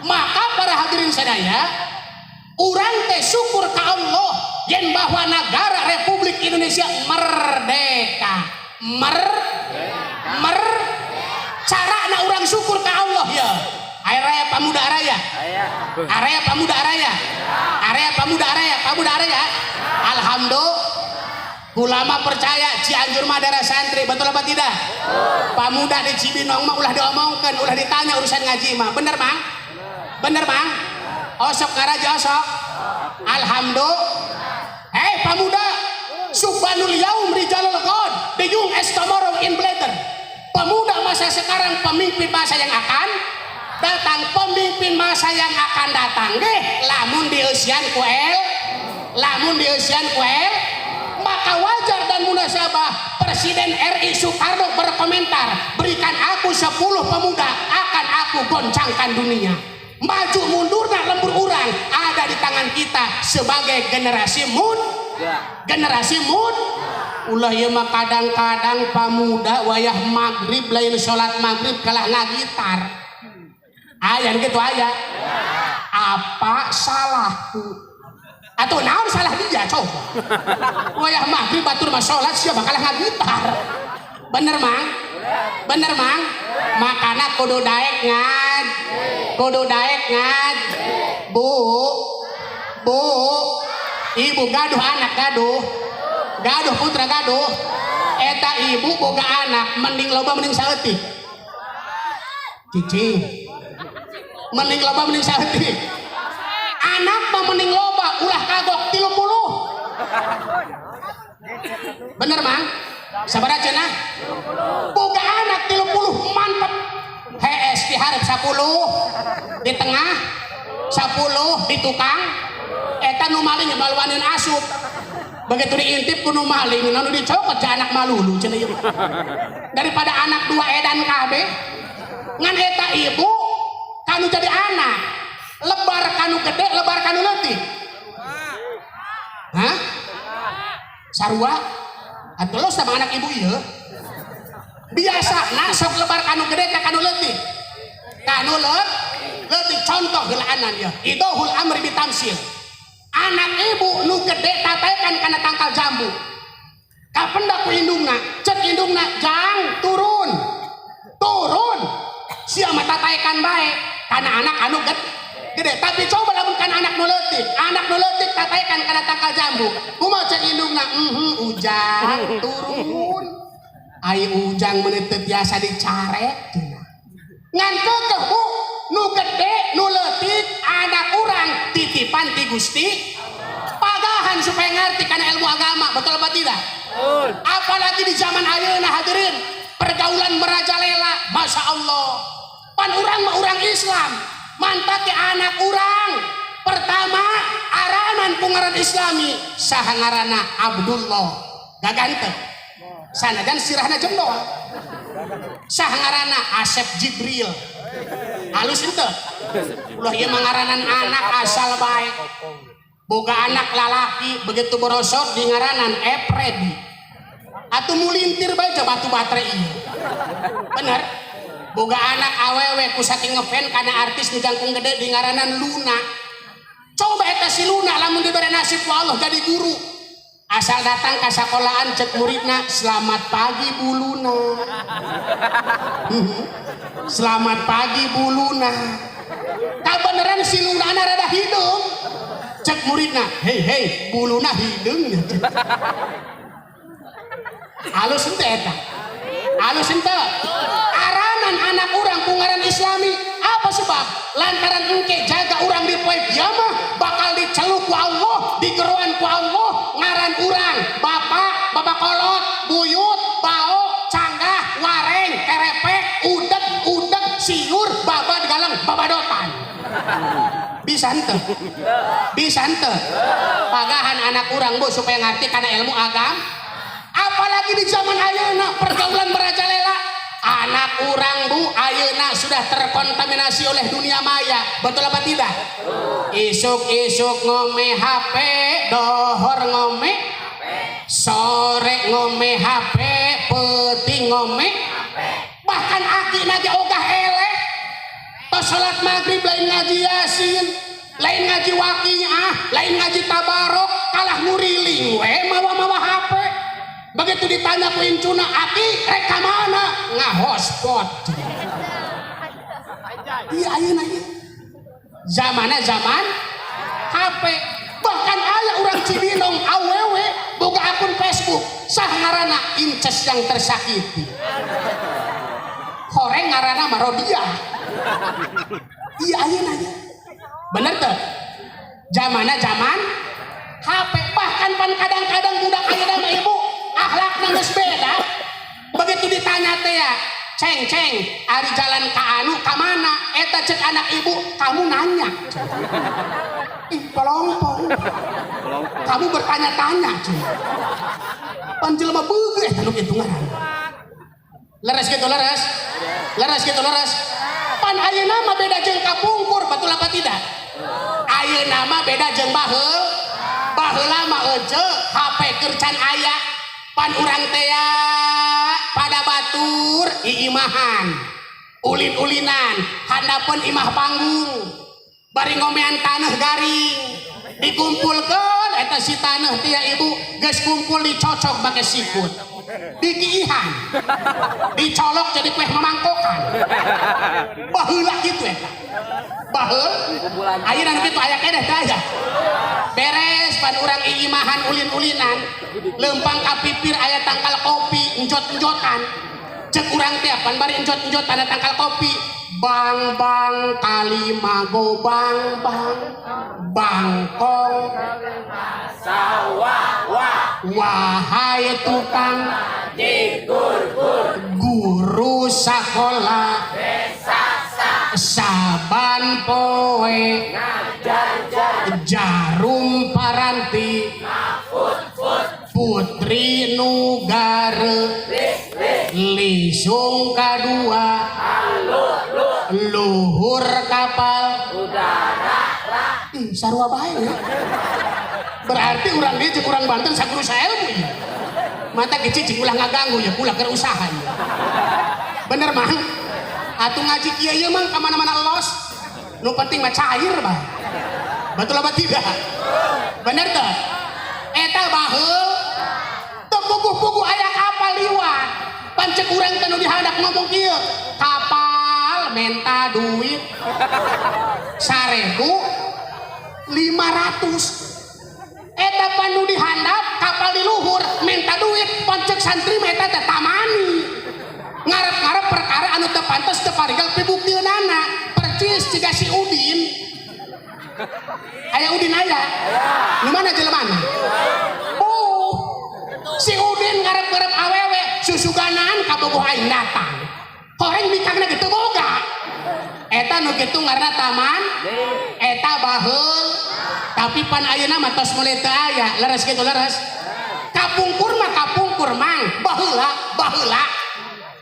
Maka para hadirin sadaya, urang teh syukur ka Allah yen bahwa negara Republik Indonesia merdeka. Mer mer carana urang syukur ka Allah ya. Area Pemuda Araya. Area Pemuda Araya. Area Pemuda Araya, Pemuda Araya. Alhamdulillah. Ulama percaya Cianjur mah daerah santri, betul apa tidak? Pemuda di Cibinong mah ulah diomongkeun, ulah ditanya urusan ngaji mah. Bener, Mang? Bener, Mang? Osok ngaraja osok. Alhamdulillah. Hei pemuda, subhanul yaum rijalul qad, the young as tomorrow in better. Pemuda masa sekarang pemimpin masa yang akan datang, pemimpin masa yang akan datang deh lamun dieusian ku el, lamun dieusian ku el, maka wajar dan munasabah Presiden RI Soekarno berkomentar, berikan aku 10 pemuda akan aku goncangkan dunia. Maju mundurna lembur urang ada di tangan kita sebagai generasi mud. Generasi mud. Ulah ieu mah kadang-kadang pamuda wayah maghrib lain salat maghrib kalah ngagitar. Aya nu kitu aya. Apa salahku? Atau naon salah dia coba? Wayah maghrib batur mah salat sia bakal ngagitar. Bener, Mang? Bener, Mang? Makana kudu daek ngad. Kudu daek ngad. Bu. Bu. Ibu gaduh anak gaduh. Gaduh putra gaduh. Eta ibu boga anak mending loba mending saeutik. Cicing. Mending loba mending saeutik. Anak mah mending loba ulah kagok 30. Bener, Mang? Sabaraha cenah? Boga anak 30 mantep. HS di hareup 10, di tengah 10, di tukang eta nu maling balwanin asup. Begitu diintip ku nu maling, nu dicokot ca anak malulu cenah ieu. Daripada anak dua edan kabeh, ngan eta ibu kanu jadi anak lebar kanu gede, lebar kanu leutik. Hah? Sarua? Atuh lo sama anak ibu ieu. Biasa nah sok lebar kanu gede ka kanu leutik. Kanu leutik contoh heulaanan ya. Idahul amri bitamsil. Anak ibu nu gede tataekan kana tangkal jambu. Kapendak ku indungna, cek indungna, "Jang, turun." Turun. Sia mah tataekan bae kana anak anu gede. Tapi coba lamun kana anak nu leutik, anak nu leutik tataekan kana tangkal jambu. Kumaha cek indungna? Ujang, turun." Ai ujang meuni teu tiasa dicarek cenah. Ngan keukeuh, Bu, nu gede, nu leutik anak urang titipan ti Gusti. Pagahan supaya ngerti kana ilmu agama, betul apa tidak? Betul. Apalagi di zaman ayeuna hadirin, pergaulan merajalela, Masya Allah. Pan urang mah urang Islam, mantak ke anak urang. Pertama, aranan ku ngaran Islami, saha ngaranna? Abdullah. Gaganteng. Sanajan sirahna jendol. Saha ngaranna? Asep Jibril. Halus henteu? Ulah ieu mah ngaranan anak asal bae. Boga anak lalaki begitu borosot di ngaranan Epredi. Atuh mulintir bae batu baterai ieu. Bener? Boga anak awewe ku saking ngefan kana artis nu jangkung gede di ngaranan Luna. Coba eta si Luna lamun dibere nasib ku Allah jadi guru. Asal datang ke sekolahan cek muridna, "Selamat pagi, Bu Luna." "Selamat pagi, Bu Luna." Kabeneran si Luna rada hideung. Cek muridna, "Hei hei, Bu Luna hideung." Halus henteu eta? Halus henteu? Aranan anak urang ku ngaran Islami. Apa sebab? Lantaran engke jaga urang di poe kiamah bakal diceluk ku Allah, digeroan ku Allah, ngaran urang, bapak, bapak kolot, buyut, bao, canggah, wareng, kerepek, udeg, udeg, siur, babad galang, babadotan. Bisa henteu? Bisa henteu? Pagahan anak urang, Bu, supaya ngerti karena ilmu agama. Apalagi di zaman ayeuna pergaulan merajalela. Anak urang, Bu, ayeuna sudah terkontaminasi oleh dunia maya. Betul apa tidak? Isuk-isuk ngome HP, dohor ngome, sore ngome HP, peuting ngome, bahkan aki ge ogah eleh. Tos salat maghrib lain ngaji Yasin, lain ngaji Waqiah, lain ngaji Tabarok, kalah nguriling we mawa-mawa HP. Begitu ditanya ku incuna, "Aki, rek ka mana?" "Ngahospot." Iya, ayeuna ieu. Zamana zaman HP. Bahkan aya urang Cibinong awewe boga akun Facebook. Sah ngaranna? Inces yang tersakiti. Horeng ngaranna Marodia. Iya, ayeuna ieu. Bener tuh? Zamana zaman HP, bahkan pan kadang-kadang budak ayeuna mah, Ibu, akhlakna geus beda. Begitu ditanya teh ya, "Ceng, ceng, ari jalan ka anu ka mana?" Eta cek anak ibu, "Kamu nanya." Ih, pelongpong. "Kamu bertanya-tanya." Cenah. Pan jelema beugeuh eta nu kitu ngaran. Leres gitu, leres? Leres gitu, leres? Pan ayeuna mah beda jeung kapungkur, Betul apa tidak? Ayeuna mah beda jeung baheul. Baheula mah ece HP keur can aya, pan urang teh pada batur iimahan, ulin-ulinan handapeun imah panggung, bari ngomean tanah garing, dikumpulkeun eta si tanah tia ibu, geus kumpul dicocok make sikut, dikiihan, dicolok jadi kue mamangkokan. Baheula kitu eta baheul. Ayeuna nu kitu aya keneh teh? Aya. Beres pan urang iimahan, ulin-ulinan, lempang ka pipir aya tangkal kopi, enjot-enjotan. Cek urang teh pan bari enjot-enjotan tangkal kopi, bang bang kalimago, bang bang bangkong Sawah wah. Wahai tukang Jigur gur. Guru sakola Desa sa. Saban poe Ngajar jar. Jarum paranti Put put. Putri nugare Lis lis. Lisung kadua Lu lu. Luhur kapal Udara ra. Ih, sarua bae ya. Berarti urang dieu jeung urang Banten saguru saelmu ieu. Mata kecil cing ulah ngaganggu ya, ulah keur usaha ya. Bener, Mang? Atuh ngaji kieu ieu, Mang, ka mana-mana los. Nu penting mah cair bae. Betul apa tidak? Bener teu? Eta baheul teu puguh-puguh aya kapal liwat. Pan cek urang teh nu dihandap ngomong kieu, kapal menta duit 1.500. Eta pan nu dihandap kapal di luhur minta duit, pan cek santri mah eta teh tamani, ngarep-ngarep perkara anu teu pantes, teu parigal pibuktiunana, percis jiga si Udin. Aya Udin? Aya nu mana jelemana? Oh, si Udin ngarep-ngarep awewe, susuganan kabogoh aing datang, horeng bikangna ge teu boga. Eta nu kitu ngaranna taman. Eta baheul, tapi pan ayeuna mah tos mulai teu aya. Leres kitu, leres. Kapungkur mah, kapungkur, Mang, baheula, baheula,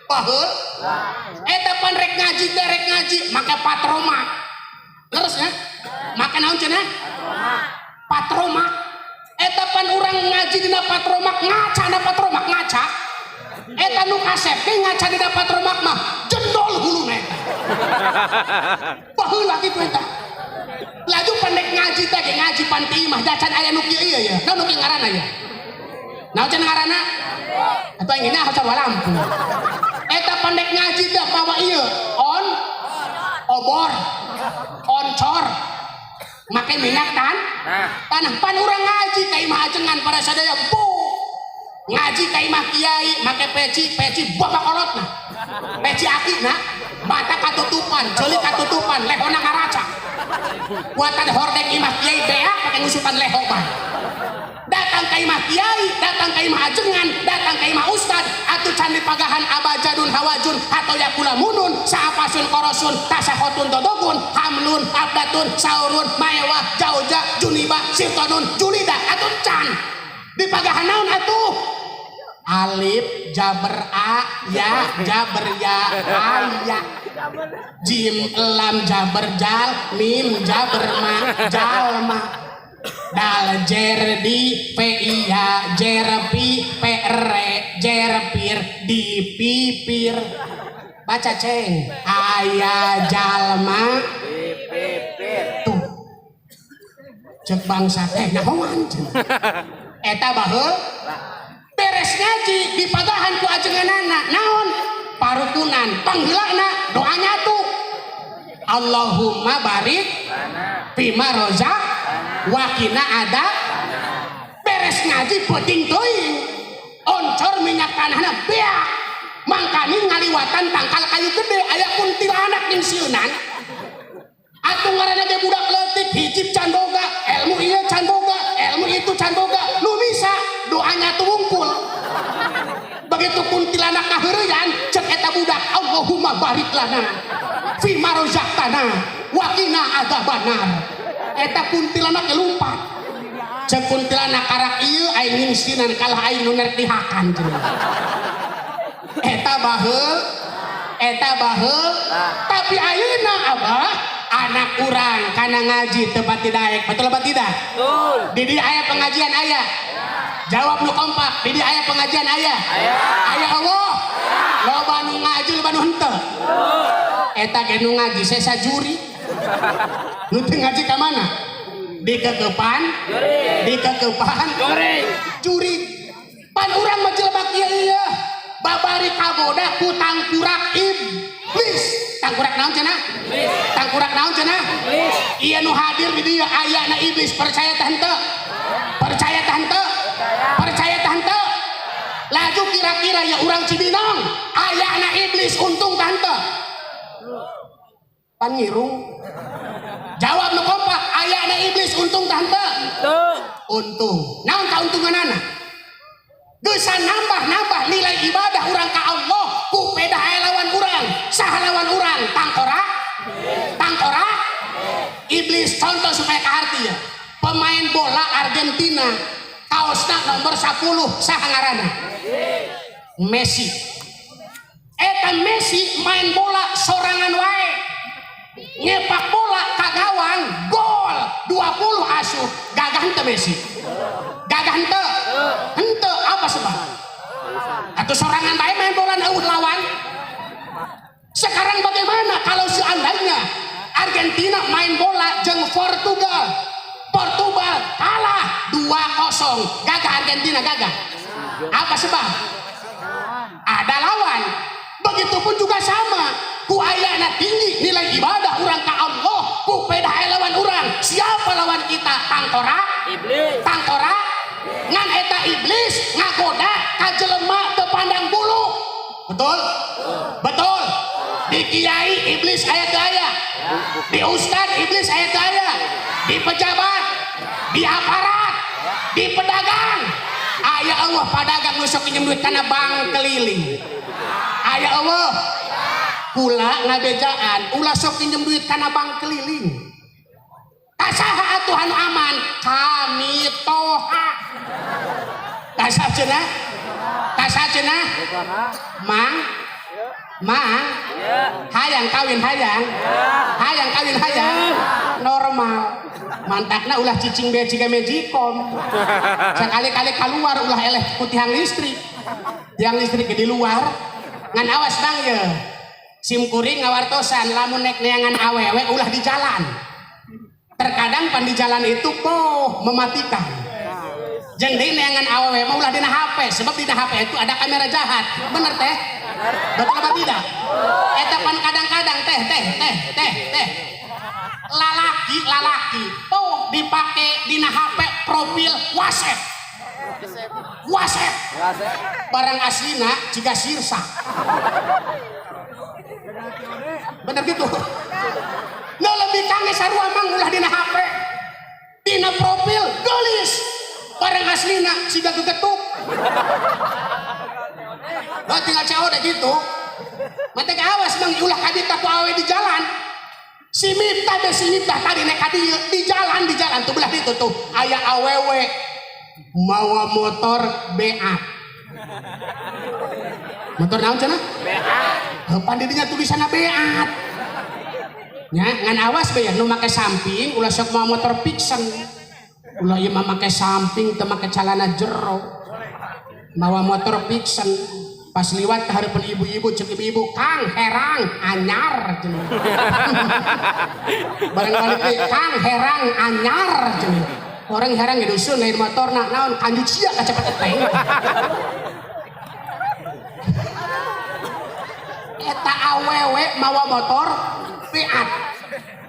baheul eta pan rek ngaji teh, rek ngaji make patromak. Leres ya? Make naon cenah? Patromak. Eta pan urang ngaji dina patromak, ngaca na patromak, ngaca eta nu kasep ge ngaca dina patromak mah jendol huluna. Eta baheula kitu. Eta laju pendek ngaji teh ge ngaji pan ti imah dacan aya nu kieu ieu ya. Naon nu kieu ngaranna ya? Naon cenah ngaranna? Atuh aing nyaho coba lampu. Eta pendek ngaji teh mawa ieu on obor oncor make minyak tan Nah. tanah. Pan urang ngaji ka imah ajengan pada sadaya bu, ngaji ka imah kiai make peci, peci bapak kolotna, peci aki na, mata katutupan, ceuli katutupan, lehona ngaraca. Kuatan hordeng imah kiai beak pakai ngusupan leho bae. Datang ka imah kiai, datang ka imah ajengan, datang ka imah ustad, atuh can dipagahan abajadun hawajun atau yakula munun saapasun korosun tasahotun dodogun hamlun abdatun saurun maewah jauja juniba sirtonun julida. Atuh can dipagahan naon atuh? Alif jaber a, ya jaber ya, aya, jim lam jaber jal, mim jaber ma, jalma, dal jer di, p iya jer pi, p re jer pir, di pipir. Baca ceng, aya jalma Pipir. Tuh cek bangsa teh nahoan cenah. Eta baheul beres ngaji dipagahan ku ajenganana naon? Parukunan. Pangheulana doa nyatu, Allahumma barik fima rozak wakina ada. Beres ngaji penting teuing oncor minyak tanahna beak, mangkani ngaliwatan tangkal kayu gede aya kuntilanak jeung sieunan. Atuh ngaranna ge budak leutik, hijib can boga ilmu, ieu can boga ilmu, itu can boga, nu bisa doanya tuh wungkul. Begitu kuntilanak kaheureuyan, cek eta budak, Allahumma barik lana fima razaqtana wa qina adzabannar. Eta kuntilanak ge lumpat. Cek kuntilanak, karak ieu aing nyingsinan, kalah aing nu nerek dihakan cenah. Eta baheul, eta baheul. Tapi ayeuna abah Anak urang kana ngaji teu pati daek, betul apa tidak? Betul. Di dieu aya pengajian aya? Jawab nu kompak, di dieu aya pengajian aya? Aya Allah. Loba nu ngaji, loba nu henteu. Eta ge nu ngaji sesa juri. Nu teu ngaji ka mana? Di kekepan, di kekepan Jurig. Jurig. Pan urang mah jelema kieu ieu. Babari kagoda ku tangkurak iblis. Tangkurak naon cenah? Tangkurak naon cenah? Iblis. Iya, nu hadir di dieu ayana iblis, percaya tah henteu? Percaya tah henteu? Percaya tah henteu? Laju kira-kira ya urang Cibinong ayana iblis, untung tah henteu? Pan ngirung. Jawab nu kompak, ayana iblis, untung tah henteu? Betul. Untung. Naon kauntunganana? Geus nambah-nambah nilai ibadah urang ka Allah ku pedah aya lawan urang. Saha lawan urang? Tangkorak? Tangkorak? Iblis. Contoh supaya kaharti ya. Pemain bola Argentina kaosna nomor 10, saha ngaranna? Messi. Eta Messi main bola sorangan wae. Nyepak bola ka gawang, gol, 20 asup. Gagah henteu Messi? Gagah henteu? Henteu, apa sebab? Atau sorangan bae main bola, euweuh lawan. Sekarang bagaimana kalau seandainya Argentina main bola jeung Portugal? Portugal kalah 2-0. Gagah Argentina, gagah? Apa sebab? Ada lawan. Begitupun juga sama. Ku ayana tinggi nilai ibadah urang ka Allah, ku pedah aya lawan urang. Siapa lawan kita? Tangkorak? Iblis. Tangkorak? Ngan eta iblis ngagoda ka jelema teu pandang bulu. Betul? Betul. Di kiai iblis aya teu aya? Di ustad iblis aya teu aya? Di pejabat, di aparat, di pedagang. Aya Allah pedagang nu sok pinjem duit kana bank keliling? Aya Allah? Kula ngabejaan, ulah sok pinjem duit kana bank keliling. Ka saha atuh anu aman? Ka mitoha. Ka saha cenah? Ka saha cenah? Mang, mang, hayang kawin hayang, hayang kawin hayang, normal. Mantakna ulah cicing be ciga magicom. Sekali-kali keluar, ulah eleh ku tiang listrik. Tiang listrik di luar. Ngan awas bang ye. Sim kuring ngawartosan, lamun nek neangan awewe ulah di jalan. Terkadang pan di jalan itu poh mematikan. Jeung deui neangan awewe mah ulah dina HP, sebab dina HP itu ada kamera jahat. Bener teh? Betul apa tidak? Eta pan kadang-kadang teh, teh, teh, teh, teh. Lalaki, lalaki, poh dipake dina HP profil WhatsApp. WhatsApp. Barang aslina jiga sirsa. Bener gitu. Nu lebih kange sarua mang ulah dina HP. Dina profil gelis. Barang aslina siga gegetuk. Oh, tinggal COD gitu. Mata awas mang, ulah kabita ku awewe di jalan. Si Miftah deh, si Miftah tadi naik ka dieu di jalan, di jalan tuh belah ditu tuh aya awewe mawa motor BA. Motor naon cenah? BA. Pan didinya tulisanna beat. Nya, ngan awas be ya nu make samping ulah sok mawa motor Vixion. Ulah ieu mah make samping teu make calana jero. Mawa motor Vixion pas liwat ke harapan ibu-ibu, cek ibu-ibu, "Kang, herang anyar," cenah. Bareng balik deui, "Kang, herang anyar," cenah. Orang herang ge dusun lain motorna naon kanjut sia kacepet teh. Eta awewe mawa motor Fiat,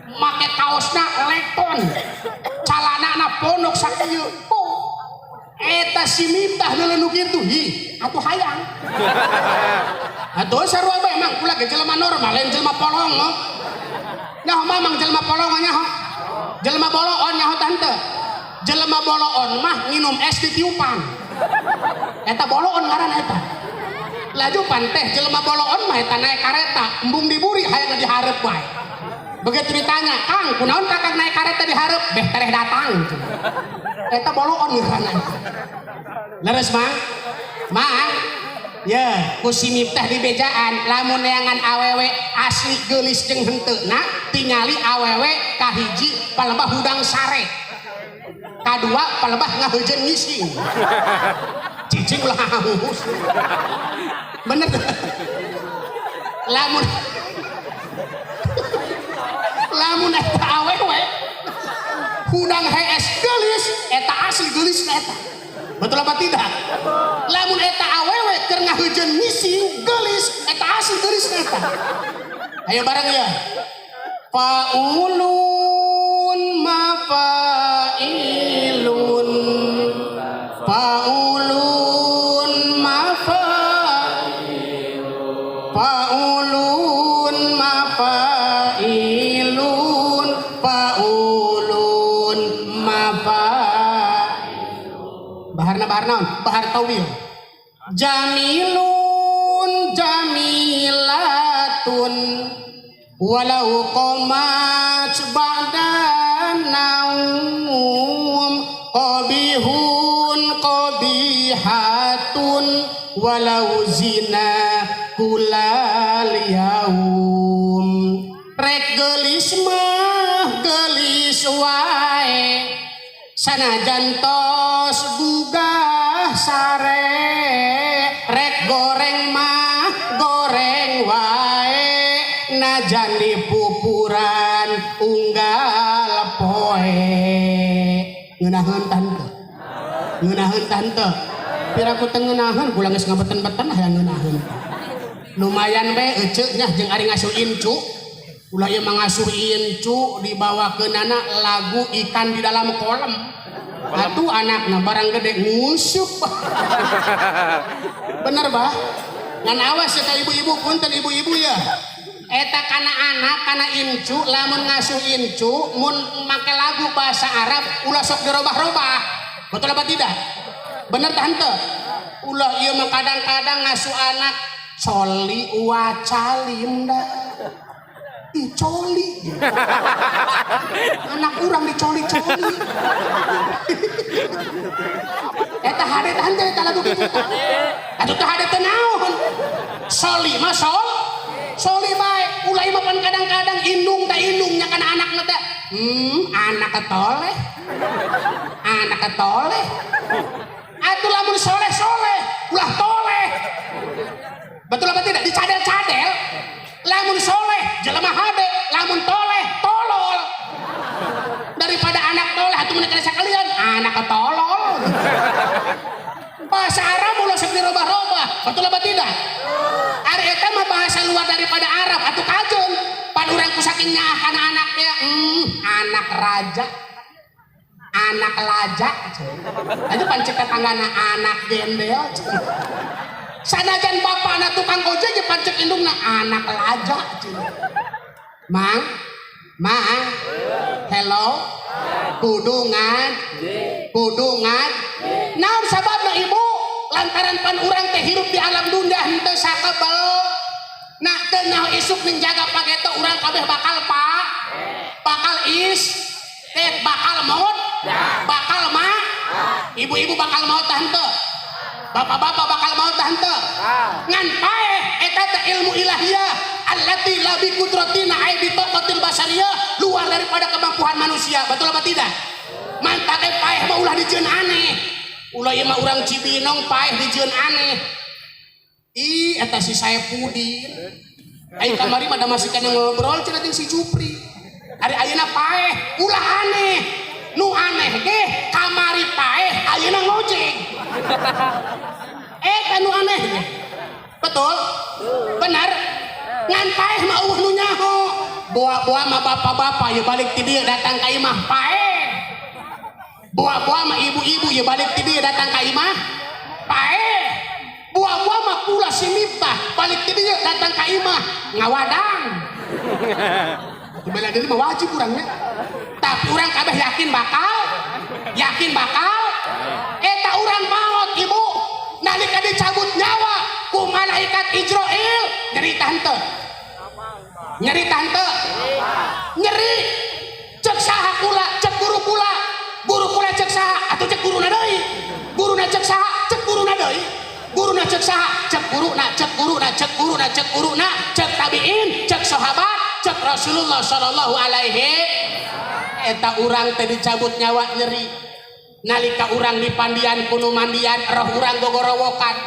make kaosna leton, calanana pondok sakieu. Oh, eta si Miftah nu kitu, hi atuh hayang atuh sarua bae mang. Kula ge jelema normal, lain jelema polong. Oh, nyaho mamang jelema polong? Nyaho jelema boloon? Nyaho tante jelema boloon mah nginum es di tiupan, eta boloon ngaran eta. Laju pan teh jelema boloon mah eta naik kareta embung diburi, hayang di hareup wae. Begitu ditanya, "Kang, kunaon kakak naik kareta di hareup?" "Beh tereh datang." Eta boloon ngaranna. Leres mang? Mang? Ya, ku si Miftah di bejaan lamun neangan awewe asli geulis jeung henteuna, tingali awewe kahiji palebah hudang sare. Kadua palebah ngaheujeun ngising. Cicing ulah hahuhus. Bener. Lamun lamun eta awewe hudang hees geulis, eta asli geulis eta. Betul apa tidak? Lamun eta awewe keur ngaheujeun ngising geulis, eta asli geulis eta. Ayo bareng ya. Faulun mafailun, faulun mafa, faulun mafailun, faulun mafa. Baharna bahar naon? Bahar tawil. Jamilun jamilatun walau qomat ba'da naum, qabihun qabihatun walau zina kulal yaum. Rek geulis mah geulis wae sanajan tos gugah sare, rek goreng mah goreng wae najan di pupuran unggal poe. Ngeunaheun tante, ngeunaheun tante, piraku teu ngeunaheun, kula geus ngabeten-beten hayang ngeunaheun. Lumayan bae eceu nya jeung ari ngasuh incu. Ulah ieu mah ngasuh incu dibawakeunana lagu ikan di dalam kolam. Atuh anakna barang gede ngusup. Bener bah? Ngan awas ya ka ibu-ibu, punten ibu-ibu ya. Eta kana anak, kana incu, lamun ngasuh incu, mun make lagu bahasa Arab, ulah sok dirobah-robah. Betul apa tidak? Bener tah henteu? Ulah ieu mah kadang-kadang ngasuh anak coli wacalim dah. Ih, coli. Anak urang dicoli-coli. Eta hade tah henteu eta lagu kitu tah. Atuh teh hade teh naon? Soli mah sol. Soli bae. Ulah ieu mah pan kadang-kadang indung teh indung nya kana anakna teh. Anak ketoleh. Anak ketoleh. Atuh lamun soleh-soleh, ulah toleh. Betul apa tidak? Dicadel-cadel. Lamun soleh, jelema hade. Lamun toleh, tolol. Daripada anak toleh, atuh mun sekalian, anak ketolol. Bahasa Arab ulah sok dirobah-robah. Betul apa tidak? Ari eta mah bahasa luar daripada Arab atuh kajeun. Pan urang ku saking nyaah kana anaknya, anak raja. Anak laja. Aja pan cek tetanggana anak gembel. Sanajan bapakna tukang ojek ge pancek indungna anak laja. Mang, mang, hello, kudungan, kudungan. Naon sababna ibu? Lantaran pan urang teh hirup di alam dunia henteu sakebel. Nah, teu nyaho isuk menjaga pageto urang kabeh bakal pak, bakal is, teh bakal maut, bakal ma, ibu-ibu bakal maut tah henteu? Bapak-bapak bakal maut tah henteu? Ngan paeh eta teh ilmu ilahiyah allati la bi qudratina ay bi taqatil basariyah, luar daripada kemampuan manusia. Betul apa tidak? Mantap paeh mah ulah dijieun aneh. Ulah ieu mah urang Cibinong paeh dijieun aneh. Ih, eta si Saepudin. Ai kamari mah da masih kana ngobrol cenah jeung si Jupri. Ari ayeuna paeh ulah aneh. Nu aneh ge kamari paeh ayeuna ngojek. Eta nu aneh ge. Betul? Benar? Ngan paeh mah eueuh nu nyaho. Boa-boa mah bapak-bapak ye balik ti dieu datang ka imah paeh. Boa-boa mah ibu-ibu ye balik ti dieu datang ka imah paeh. Boa-boa mah pula si Miftah balik ti dieu datang ka imah ngawadang. Bela diri mah wajib urangnya. Tapi urang kabeh yakin bakal, yakin bakal. Eta urang maot ibu, nalika dicabut nyawa ku malaikat Ijroil, nyeri tante, nyeri tante, nyeri. Cek saha kula, cek guru kula, guru kula cek saha, atau cek guruna deui, guruna cek saha, cek guruna deui, guruna cek saha, cek guruna, cek guruna, cek guruna, cek guruna, cek tabiin, cek sahabat, cek Rasulullah sallallahu alaihi. Eta urang teh dicabut nyawa nyeri. Nalika urang dipandian ku nu mandian, roh urang gogorowokan.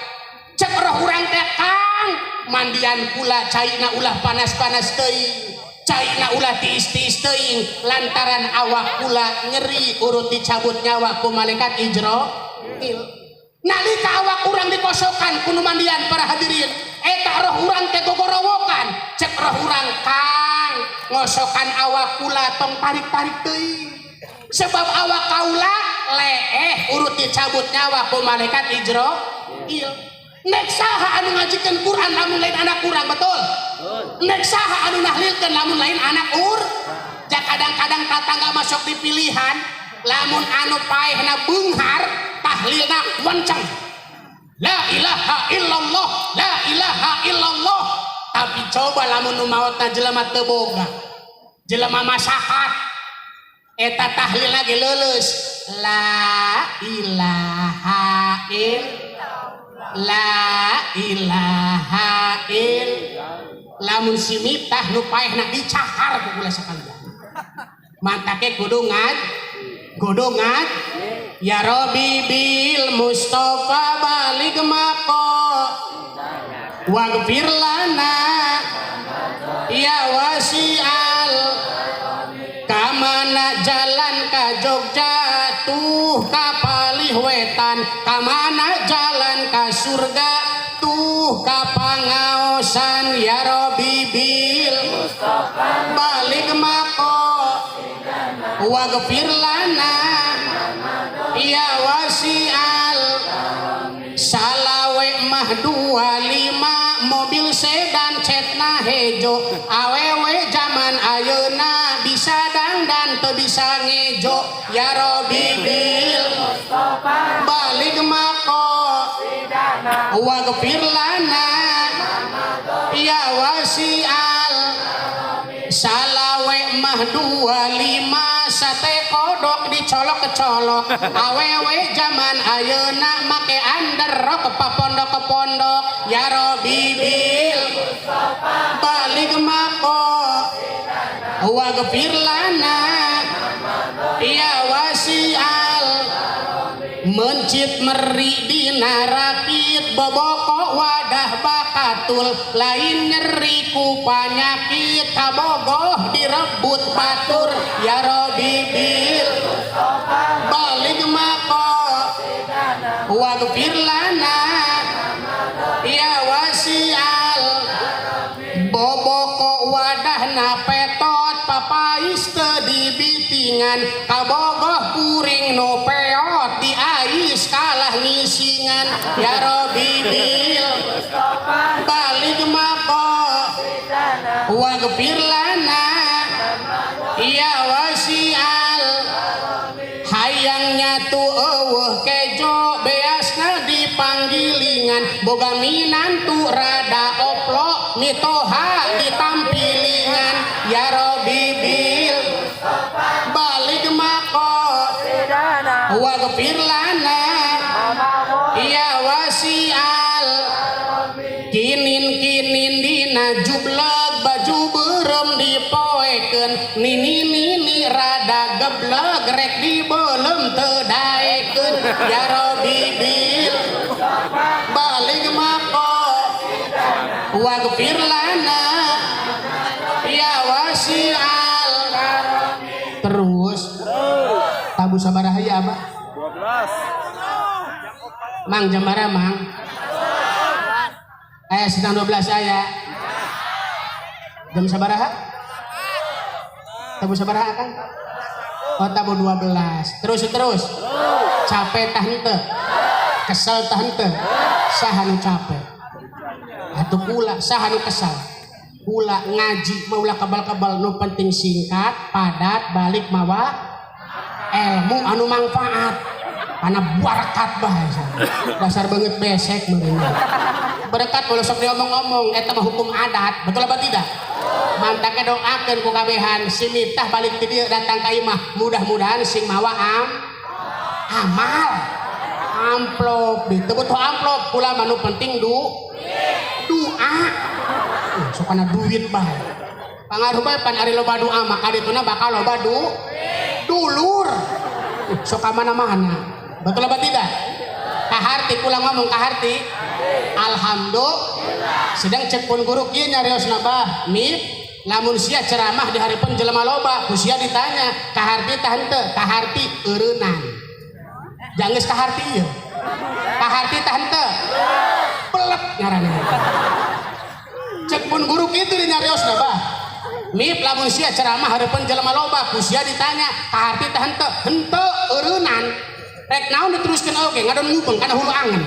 Cek roh urang teh, "Kang, mandian kula caina ulah panas-panas teuing, caina ulah tiis-tiis teuing, lantaran awak kula nyeri urut dicabut nyawa ku malaikat Ijroil." Nalika awak urang dikosokan ku nu mandian, para hadirin, eta roh urang teh gogorowokan. Cek roh urang, "Kang, ngosokan awak kula tong tarik-tarik teuing, sebab awak kaula leeh urut dicabut nyawa ku malaikat Ijroil." Nek saha anu ngajikeun Quran lamun lain anak urang, betul? Nek saha anu nahlilkeun lamun lain anak ur? Ja kadang-kadang tatangga masuk di pilihan, lamun anu paehna beunghar, tahlilna wancang, "La ilaha illallah, la ilaha illallah." Tapi coba lamun nu maotna jelema teu boga, jelema masakat, eta tahlil lagi leuleus, "La ilaha il, la ilaha il." Lamun si Miftah nu paehna dicakar ku kula sakalian. Mantake kudu ngaj, kudu ngaj. Ya Rabbi bil Mustafa balig maqo waghfir lana ya wasi'al. Kamana jalan ka Jogja tuh ka palih wetan, kamana jalan ka surga tuh ka pangaosan. Ya Rabbi bil balik maqo waghfir lana ya wasi'al. Salawe mah 25, mobil sedan cetna hejo. Awewe zaman ayeuna bisa dangdan teu bisa ngejo. Ya Rabbi bil balik maqo waghfir lana ya wasi'al. Salawe mah 25, sate kodok dicolok kecolok. Awewe zaman ayeuna make underrok pa pondok ke pondok. Ya Rabbi bil balik maqo waghfir lana ya wasi'al. Mencit meri dina rakit, boboko wadah bakatul, lain nyeri ku panyakit, kabogoh direbut batur. Ya Rabbi bil balik maqo waghfir lana ya wasi'al. Boboko wadahna petot, papais teu dibitingan, kabogoh kuring nu peot, diais kalah ngisingan. Ya Rabbi bil balik maqo waghfir lana ya wasi'al. Hayang nyatu eueuh kejo, beasna dipanggilingan, boga minantu rada oplo, mitoha ditampilingan. Ya Rabbi bil balik maqo waghfir lana ya wasi'al. Kinin kinin dina jubleg, baju beureum dipoekeun, nini nini rada geblek, rek dibeuleum teu daekeun. Ya Rabbi bil balik maqo waghfir lana ya wasi'al. Terus tabu sabaraha ya, Abah? 12. Mang, jambara mang aya sedang 12 aya jam sabaraha? Tabu sabaraha kan? Oh, tabu 12. Terus, terus. Capek tah henteu? Kesel tah henteu? Saha nu capek? Atuh kula. Saha nu kesel? Kula. Ngaji mah ulah kebal-kebal, nu penting singkat padat, balik mawa ilmu anu manfaat karena berkat. Bahasa dasar banget besek meureun. Berkat kalau sok diomong-omong, eta mah hukum adat, betul apa tidak? Mantake doakeun ku kabehan si Miftah balik ti dieu datang ka imah, mudah-mudahan sing mawa amal. Amplop, teu butuh amplop kula mah, nu penting du Doa. Sok kana duit bae. Pangaruh bae pan ari loba doa mah kadituna bakal loba dulur. Sok ka mana-mana. Betul apa tidak? Kaharti pulang ngomong kaharti. Alhamdulillah. Sedang cek pun guru kieu nyariosna bah, mip lamun sia ceramah di hareupeun jelema loba, ku sia ditanya, kaharti tah henteu? Kaharti eureunnan. Janggeus kaharti ieu. Kaharti tah henteu? Pelek ngaranna. Cek pun guru kitu di nyariosna bah. Mip lamun sia ceramah hareupeun jelema loba, ku sia ditanya, kaharti tah henteu? Henteu eureunnan. Rek naon diteruskeun oge ngadon ngubeng kana hulu angen.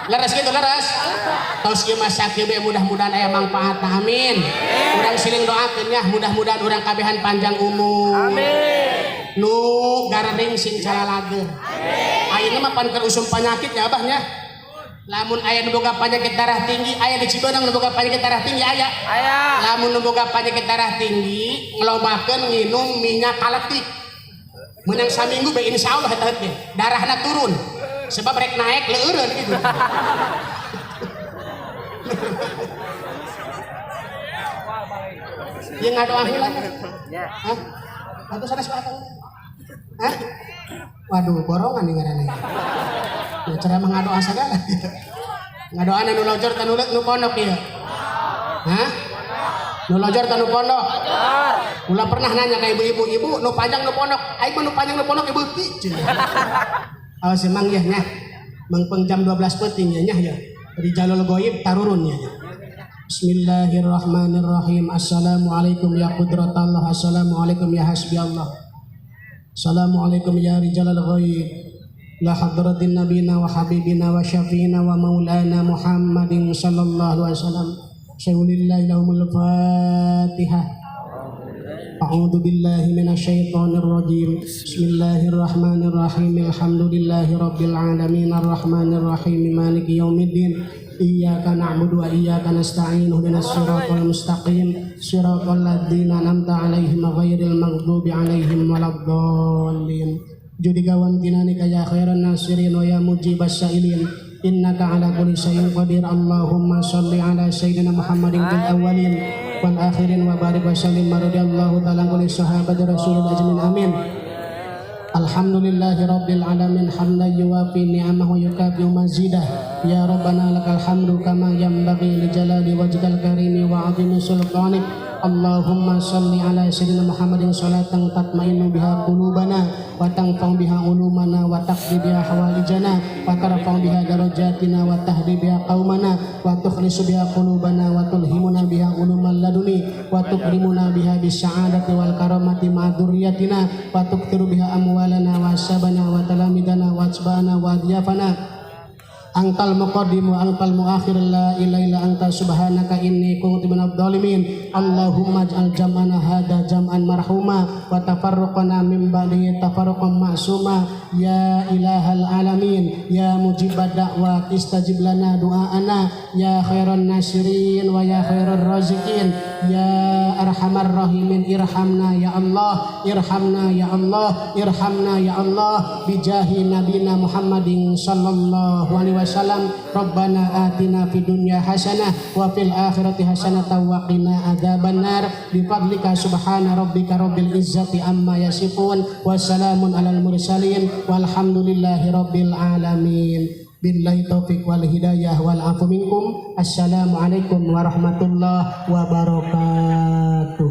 Leres gitu leres. Tos ieu mah sakieu bae, mudah-mudahan aya manfaatna, amin. Urang siling doakeun nya, mudah-mudahan urang kabehan panjang umur. Amin. Nu garedeng sing calalageur. Ayeuna mah pan keur usum penyakit ya abah nya. Lamun aya nu boga penyakit darah tinggi, aya di Cibeunang nu boga penyakit darah tinggi aya. Aya. Lamun nu boga penyakit darah tinggi, ngelobakeun nginum minyak kaletik. Menang saminggu bae insyaallah eta teh darahna turun. Sebab rek naik leueureun gitu. Ieu ngadoa heula nya. Ya. Hah? Atuh sanes akang. Hah? Waduh, borongan nih ngaranna. Ya ceramah ngadoa sagala. Ngadoana nu lojor ta nu pondok ieu. Hah? Nu lojor ta nu pondok? Ulah pernah nanya ke ibu-ibu, ibu nu panjang nu pondok, aing mah nu panjang nu pondok ibu ti. Awas emang ya nya. Mengpeng jam 12 peuting ya nya ya. Rijalul goib tarurun ya nya. Bismillahirrahmanirrahim. Assalamualaikum ya qudratallah. Assalamualaikum ya hasbi Allah. Assalamualaikum ya rijalal ghaib. La hadratin nabina wa habibina wa syafiina wa maulana Muhammadin sallallahu alaihi wasallam. Syaulillahi lahumul Fatihah. A'udzu billahi minasyaitonir rajim. Bismillahirrahmanirrahim. Alhamdulillahi rabbil alamin arrahmanir rahim maliki yaumiddin. Iyyaka na'budu wa iyyaka nasta'in ihdinas siratal mustaqim siratal ladzina an'amta 'alaihim ghairil maghdubi 'alaihim waladdallin. Judika wa amtinanika ya khairan nasirin wa ya mujibas sa'ilin. Innaka ala kulli syai'in qadir. Allahumma shalli ala sayyidina Muhammadin fil awwalin wal akhirin wa barik wa sallim wa radhiyallahu ta'ala an kulli sahabati rasulil ajmain amin. Alhamdulillahi rabbil alamin hamdan yuwafi ni'amahu yukafi mazidah. Ya Rabbana lakal hamdu kama yanbaghi li jalali wajhikal karimi wa 'azimi sultanik. Allahumma salli ala sayyidina Muhammadin salatan tatmainnu biha qulubana wa tanfa'u biha ulumana wa taqdi biha hawaijana wa tarfa'u biha darajatina wa tahdi biha qaumana wa tukhlisu biha qulubana wa tulhimuna biha ulumal laduni wa tukrimuna biha bis-sa'adati wal karamati ma'a dzurriyyatina wa tukthiru biha amwalana wa ashabana wa talamidana wa atba'ana wa adiyafana. Angkal muqaddim wa angkal muakhir la ilaha illa anta subhanaka inni kuntu minadh dhalimin. Allahumma ij'al jam'ana hadha jam'an marhuma wa tafarruqana min ba'dihi tafarruqan ma'suma. Ya ilahal alamin ya mujibad da'wat istajib lana du'aana ya khairan nasirin wa ya khairar raziqin ya arhamar rahimin irhamna ya Allah irhamna ya Allah irhamna ya Allah bijahi nabina Muhammadin sallallahu alaihi wasallam. Rabbana atina fid dunya hasanah wa fil akhirati hasanah wa qina adzabannar. Bi fadlika subhana rabbika rabbil izzati amma yasifun wa salamun alal mursalin walhamdulillahi rabbil alamin. Billahi taufik wal hidayah wal afu minkum. Assalamualaikum warahmatullahi wabarakatuh.